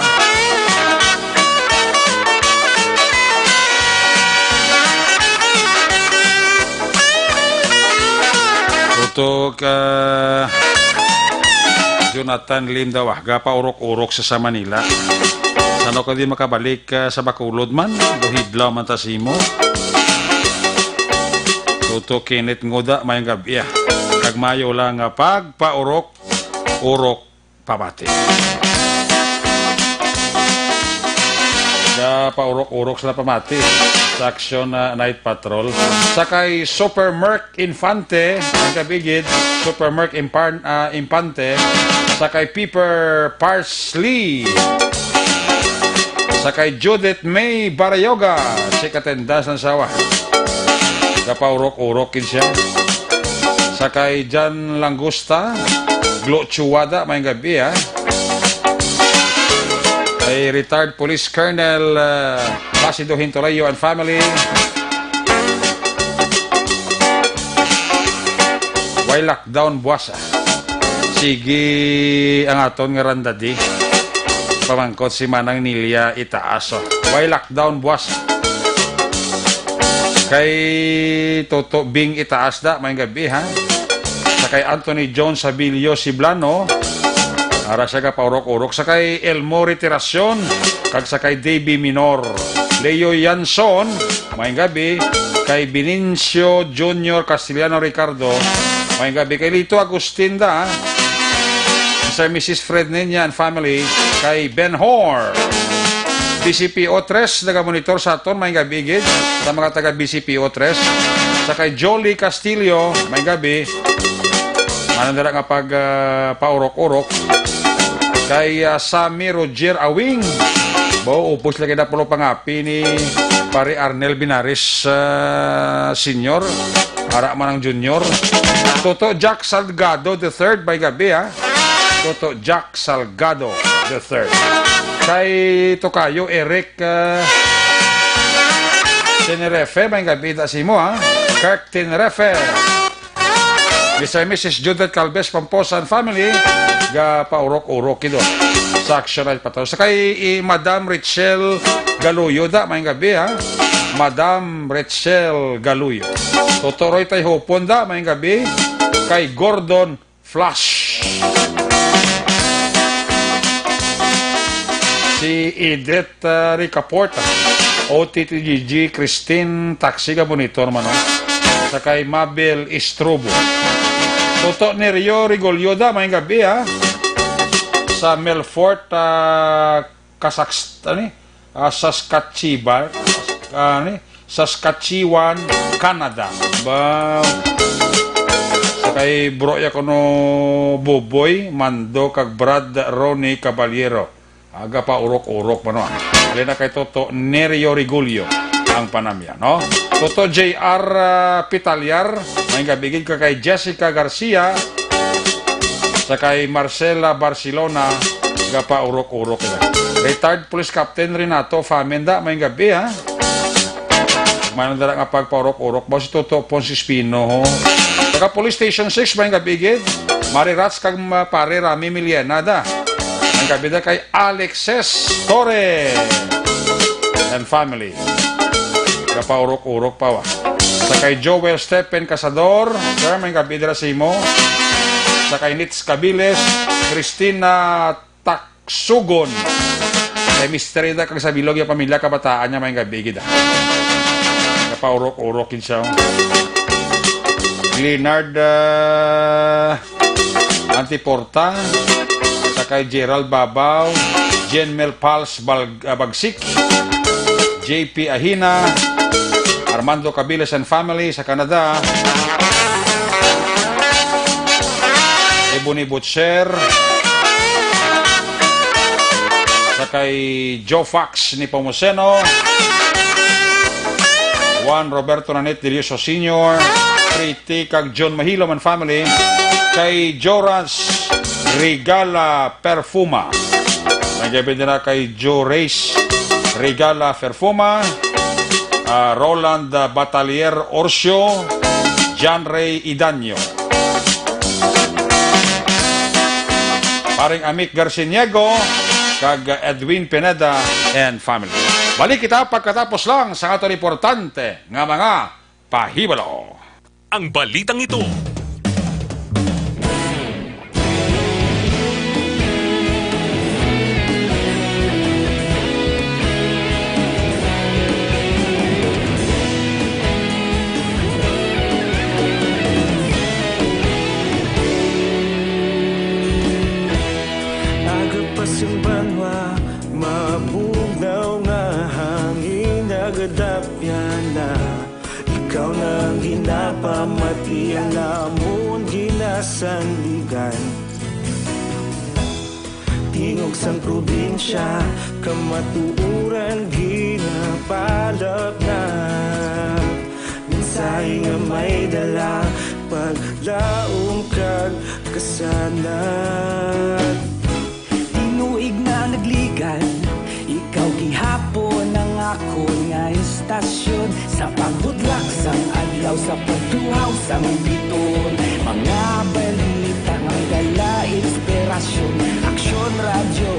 Tok, ah, Jonathan Lim daw, ah, gapaurok-urok sa, sa Manila. Sano ka di makabalik, ah, sa Bacolod man? Buhidlaw man ta simo. Toto Kenneth Nguda, mayong gabi, ah. Kag mayo lang nga pagpaurok-urok pamati. Gapaurok-urok sila pamati sa Action, ah, Night Patrol. Sa kay Super Merc Infante, ang kabigid, Super Merc Impan-, ah, Infante, sa kay Piper Parsley, sa kay Judith May Barayoga, si Katendas ng Sawa. Gapaurok-urok gid siya. Sa kay Jan Langusta, Glo Chuwada, mayong gabi, ha. Kay retired Police Colonel, ah, Placido Hintolayo and family. Way lockdown buwas, ah. Sige ang aton nga randadi. Pamangkot si Manang Nilia Itaas, oh. Way lockdown buwas. Kay Toto Bing Itaas da, mayong gabi, ha. Sa kay Anthony John Sabilio Siblano, ara siya gapaurok-urok. Sa kay Elmo Retiracion, kag sa kay Davey Minor. Leo Yanson, mayong gabi. Kay Benicio Junior Castellano Ricardo, mayong gabi. Kay Lito Agustin da, Mister and Missus Fred Niña and family. Kay Ben Hor, B C P O tres, nagamonitor sa aton, mayong gabi gid sa mga taga B C P O tres. Sa kay Jolly Castillo, mayong gabi. Ano nila nga pag, ah, paurok-urok? Kay, ah, Sammy Roger Awing. Bo, upos lagi na pulo pangapi ni Pare Arnel Binaris, ah, Senior. Ara man ang Junior. Toto Jack Salgado the third, mayong gabi, ha. Toto Jack Salgado the third. Kay Tokayo Eric, ah, Tenerife, mayong gabi da simo, ha. Kirk Tenerife. Mister and Missus Judith Calves Pomposa and family, gapaurok-urok gid sa Action Night Patrol. Sa kay, i, Madam Rachel Galuyo da, mayong gabi, ha. Madam Rachel Galuyo. Toto Roy Tayhopon da, mayong gabi. Kay Gordon Flash. Si Edith, ah, Ricaporta, O T T G G, Christine Taxi, ka monitor man, no? Sa kay Mabel Istrobo. Toto Nerio Rigolio da, mayong gabi, ha? Sa Melfort, ah, Kasaks-, ano ni? Ah, Saskatchewan, ah, ni? Saskatchewan, Canada. Ba, sa kay bro ya kuno Boboy, Mando, kag Brad Ronnie Caballero. Aga pa urok-urok pa, no? Dali na kay Toto Nerio Rigulio ang panamya, no? Toto J R, ah, Pitalyar, may gabigid ka kay Jessica Garcia, sa kay Marcela Barcelona, gapaurok-urok na. Retired Police Captain Renato Famenda, may gabi, ha? May nang dala nga pagpaurok-urok ba si Toto Ponce Espino, ho? Taga Police Station six, may gabi, gid. Mari Rats kag ma-, pare Rami Miliena da. May gabi da kay Alexis Torre and family. Gapaurok-urok pa, wa. Sa kay Joel Stephen Casador, sir, may gabi dira sa imo. Sa kay Nitz Cabiles, Christina Taksugon. Kay Mister Ida kag sa bilog yung pamilya, kabataan niya, may gabi gid, ah. Gapaurok-urok gid siya. Leonard, ah, Antiporta, sa kay Gerald Babaw, Jen Mel Pals Bal-, ah, Bagsik, J P Ahina, Armando Cabiles and family sa Canada, Ebony Butcher, sa kay Joe Fox ni Pomoseno, Juan Roberto Nanit Delioso Senior, Pretty kag John Mahilom and family, kay Joras Regala Perfuma. May gabi nila kay Joe Reyes Regala Perfuma, ah, Roland, ah, Batalier Orcio, John Ray Idanyo. Paring Amik Garciniego, kag Edwin Pineda and family. Balik kita pagkatapos lang sa aton importante nga mga pahibalo. Ang balitang ito. Pamati ang namon ginasandigan. Tingog sang probinsya, kamatuoran ginapalapnap. Mensahe nga may dala, paglaom kag kasanag. Tinuig na nagligan, ikaw gihapon ang akon nga istasyon. Sa pagbudlak sang adlaw, sa pagtuhaw sang biton, mga balita nga may dala inspirasyon. Aksyon Radyo,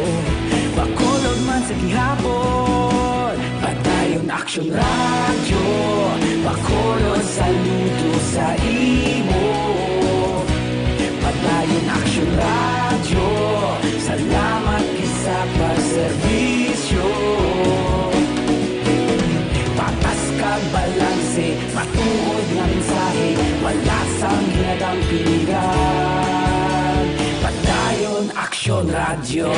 Bacolod man sa gihapon. Padayon Aksyon Radyo, Bacolod, saludo sa imo. Padayon Aksyon Radyo, salamat gid sa pagserbisyo. Patas kag balanse, matuod nga mensahe, wala sang ginadampigan. Padayon Aksyon Radyo.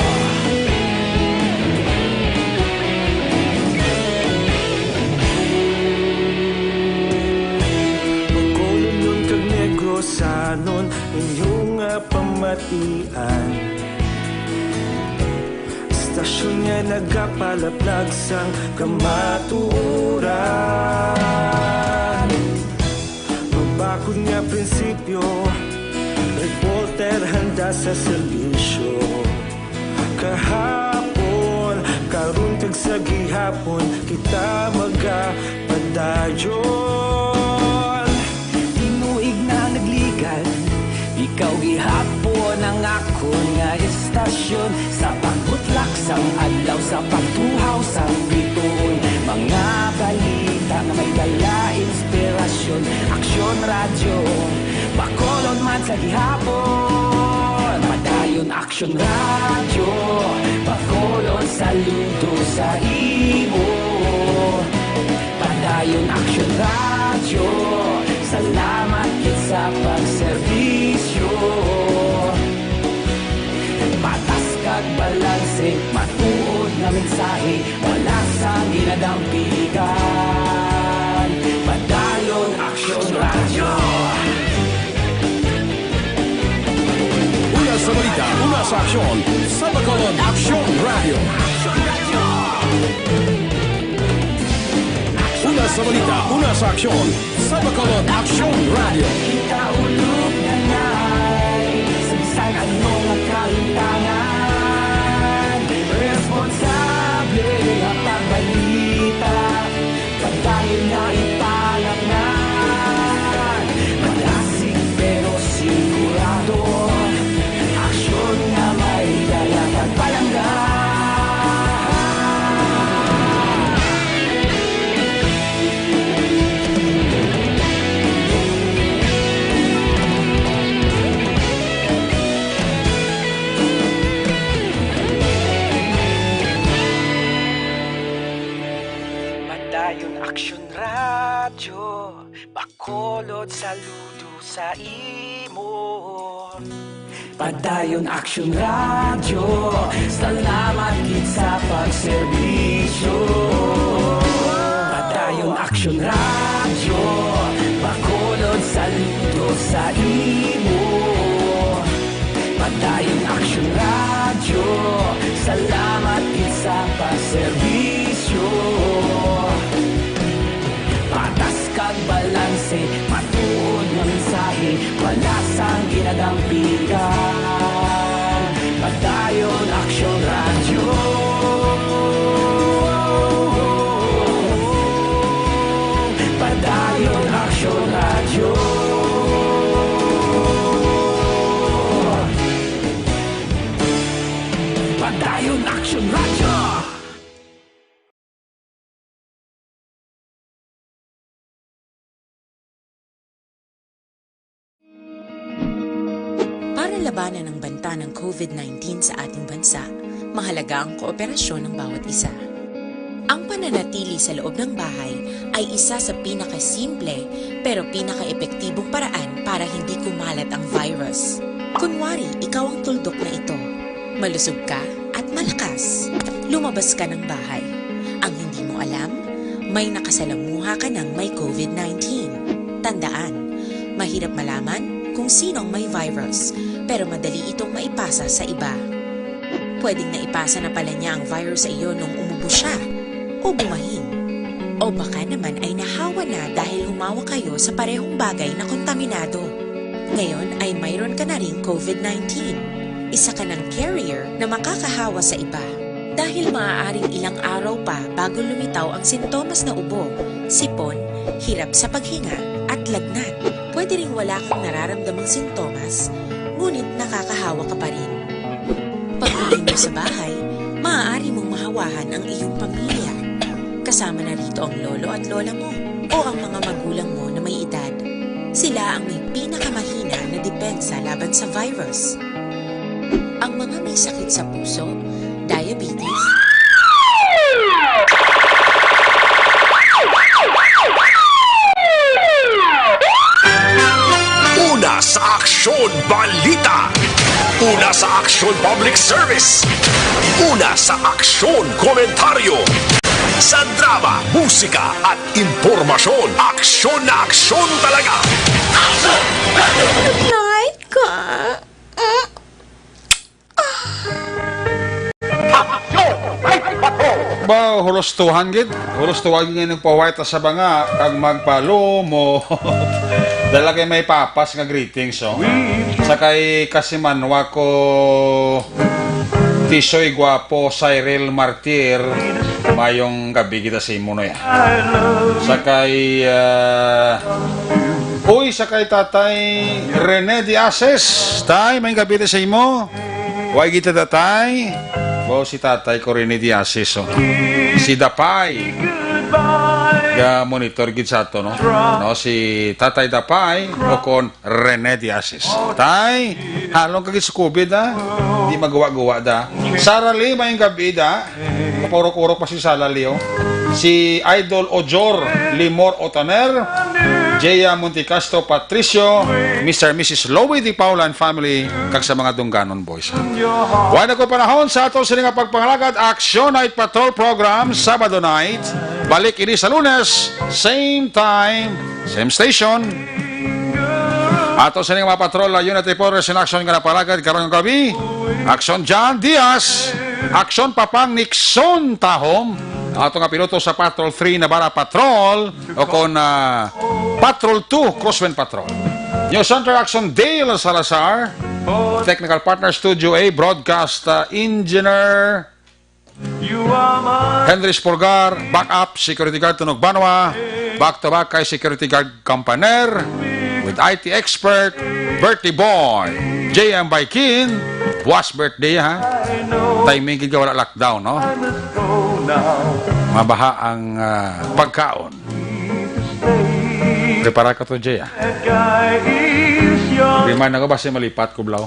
Bacolodnon kag Negrosanon, inyo nga pamatian. Istasyon nga nagapalaplag sang kamatuoran. Mabakod nga prinsipyo, reporter handa sa serbisyo. Kahapon, karon kag sa gihapon, kita magapadayon. Tinuig na nagligan, ikaw gihapon ang akon nga istasyon. Sa pagbutlak sang adlaw, sa pagtuhaw sang bituon, mga balita nga may dala inspirasyon. Aksyon Radyo, Bacolod man sa gihapon. Padayon Aksyon Radyo, Bacolod, saludo sa imo. Padayon Aksyon Radyo, salamat gid sa pagserbisyo. Patas kag balanse, matuod nga mensahe, wala sang ginadampigan. Padayon Aksyon Radyo. Una sa balita, una sa aksyon, sa Bacolod Aksyon Radyo. Una sa balita, una sa aksyon, sa Bacolod Aksyon Radyo. Kita ulog na ngay, sa bisan ano nga kalimtangan, responsable nga pagbalita. Padayon nga ipalapngan, malasig pero sigurado. Aksyon nga may dala kag palangga. Padayon Aksyon Radyo, Bacolod, saludo sa imo. Padayon Aksyon Radyo, salamat gid sa pagserbisyo. Padayon Aksyon Radyo, Bacolod, saludo sa imo. Padayon Aksyon Radyo, salamat gid sa pagserbisyo. Patas kag balanse, matuod nga mensahe, wala sang ginadampigan. Padayon Aksyon Radyo. Padayon Aksyon Radyo. Padayon Aksyon Radyo. Para labanan ang banta ng COVID nineteen sa ating bansa, mahalaga ang kooperasyon ng bawat isa. Ang pananatili sa loob ng bahay ay isa sa pinakasimple pero pinakaepektibong paraan para hindi kumalat ang virus. Kunwari, ikaw ang tuldok na ito. Malusog ka at malakas. Lumabas ka ng bahay. Ang hindi mo alam, may nakasalamuha ka ng may COVID nineteen. Tandaan, Mahirap malaman kung sino ang may virus, pero madali itong maipasa sa iba. Pwedeng naipasa na pala niya ang virus sa iyo nung umubo siya, o bumahin. O baka naman ay nahawa na dahil humawak kayo sa parehong bagay na kontaminado. Ngayon ay mayroon ka na ring covid nineteen. Isa ka ng carrier na makakahawa sa iba. Dahil maaaring ilang araw pa bago lumitaw ang sintomas na ubo, sipon, hirap sa paghinga, at lagnat. Pwede ring wala kang nararamdamang sintomas, ngunit nakakahawa ka pa rin. Pag-uwi mo sa bahay, maaari mong mahawahan ang iyong pamilya, kasama na rito ang lolo at lola mo o ang mga magulang mo na may edad. Sila ang may pinakamahina na depensa laban sa virus. Ang mga may sakit sa puso, diabetes, Una sa Aksyon Balita. Una sa Aksyon Public Service. Una sa Aksyon Komentaryo. Sa drama, musika, at impormasyon, aksyon na aksyon talaga. Night ka. Ba, hulustuhan gid. Hulustuhan gid nga nagpahuway ta sa banga kag magpalumo. Dala kay may papas nga greetings, oh. Sa kay Kasimanwa ko, Tisoy Guapo, Cyril Martir, mayong gabi kita sa imo, no, ya. Sa kay, ah, uy, sa kay Tatay Rene Diases, Tay, may gabi ta sa imo. Way kita, Tatay. Wow, si Tatay ko rin ni Diasis, oh. Si Dapay. Ga monitor gid sa ato, no? No, si Tatay Dapay o kon Rene Diasis. Tay, halong ka gid sa covid, ha? Di magawa-gawa da. Sara Lee, may gabi da. Kapurok-urok pa si Sara Lee, oh. Si Idol Ojor Limor Otaner, Jaya Montecasto Patricio, Mister Missus Louie Di Paula and family, kag sa mga Dungganon Boys. Wala na ko panahon sa ato sini nga pagpangalagad, Action Night Patrol Program, Sabado night. Balik ini sa Lunes, same time, same station. Ato sini nga mga patrol, uh, Unity Force in Action nga napalagad karon nga gabi. Action John Diaz, Action Papang Nixon Tahom, ato nga piloto sa Patrol three Navarra Patrol, o kon, ah, Patrol two Crosswind Patrol. News Center Action Dale Salazar, Technical Partner Studio A, Broadcast, ah, Engineer Henry Spurgar, Backup Security Guard Tunog Banwa, back to back kay Security Guard Campaner, with I T expert, Bertie Boy, J M Baikin, buwas birthday ha. Timing gid nga wala lockdown, no? Mabaha ang, ah, pagkaon. Prepara ka to, Jay, ah. Remind ako, basi malipat ko, blaw.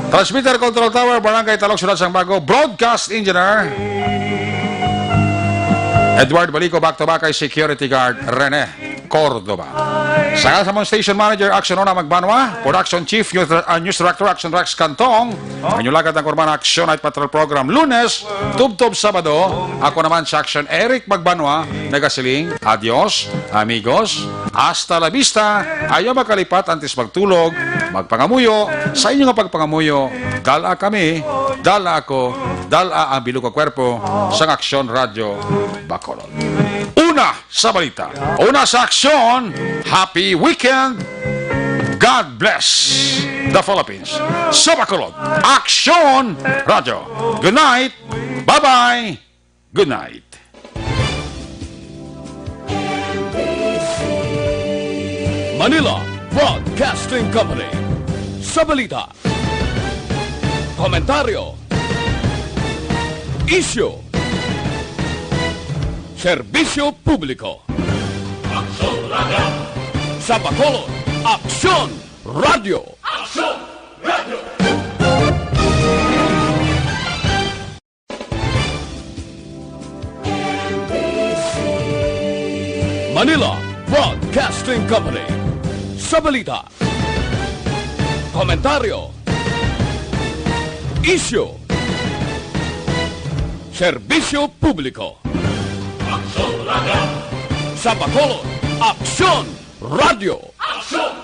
Transmitter Control Tower, Barangay Talog, Siyudad sang Bago. Broadcast Engineer, Edward Balico, back to back kay Security Guard Rene Cordova. Sa ngalan sa among Station Manager, Action Ona Magbanwa, Production Chief, News, uh, News Director, Action Rex Cantong, ang inyong lagad ang Kurban Action Night Patrol Program, Lunes, tubtob Sabado. Ako naman si Action Eric Magbanwa, nagasiling, adios, amigos, hasta la vista, ayaw makalipat antes magtulog, magpangamuyo, sa inyo nga pagpangamuyo, dala kami, dala ako, dala ang bilog nga kwerpo sang Action Radio Bacolod. Una sa balita, una sa aksyon, happy weekend, God bless the Philippines. Sa Bacolod, Action Radio. Good night, bye-bye, good night. Manila Broadcasting Company. Sa balita, komentaryo, isyu, serbisyo publiko. Aksyon Radio. Sa Bacolod, Aksyon Radio. Aksyon Radio. Manila Broadcasting Company. Sa balita, komentaryo, isyu, serbisyo publiko. Aksyon Radio. Sa Bacolod, Aksyon Radio. Show!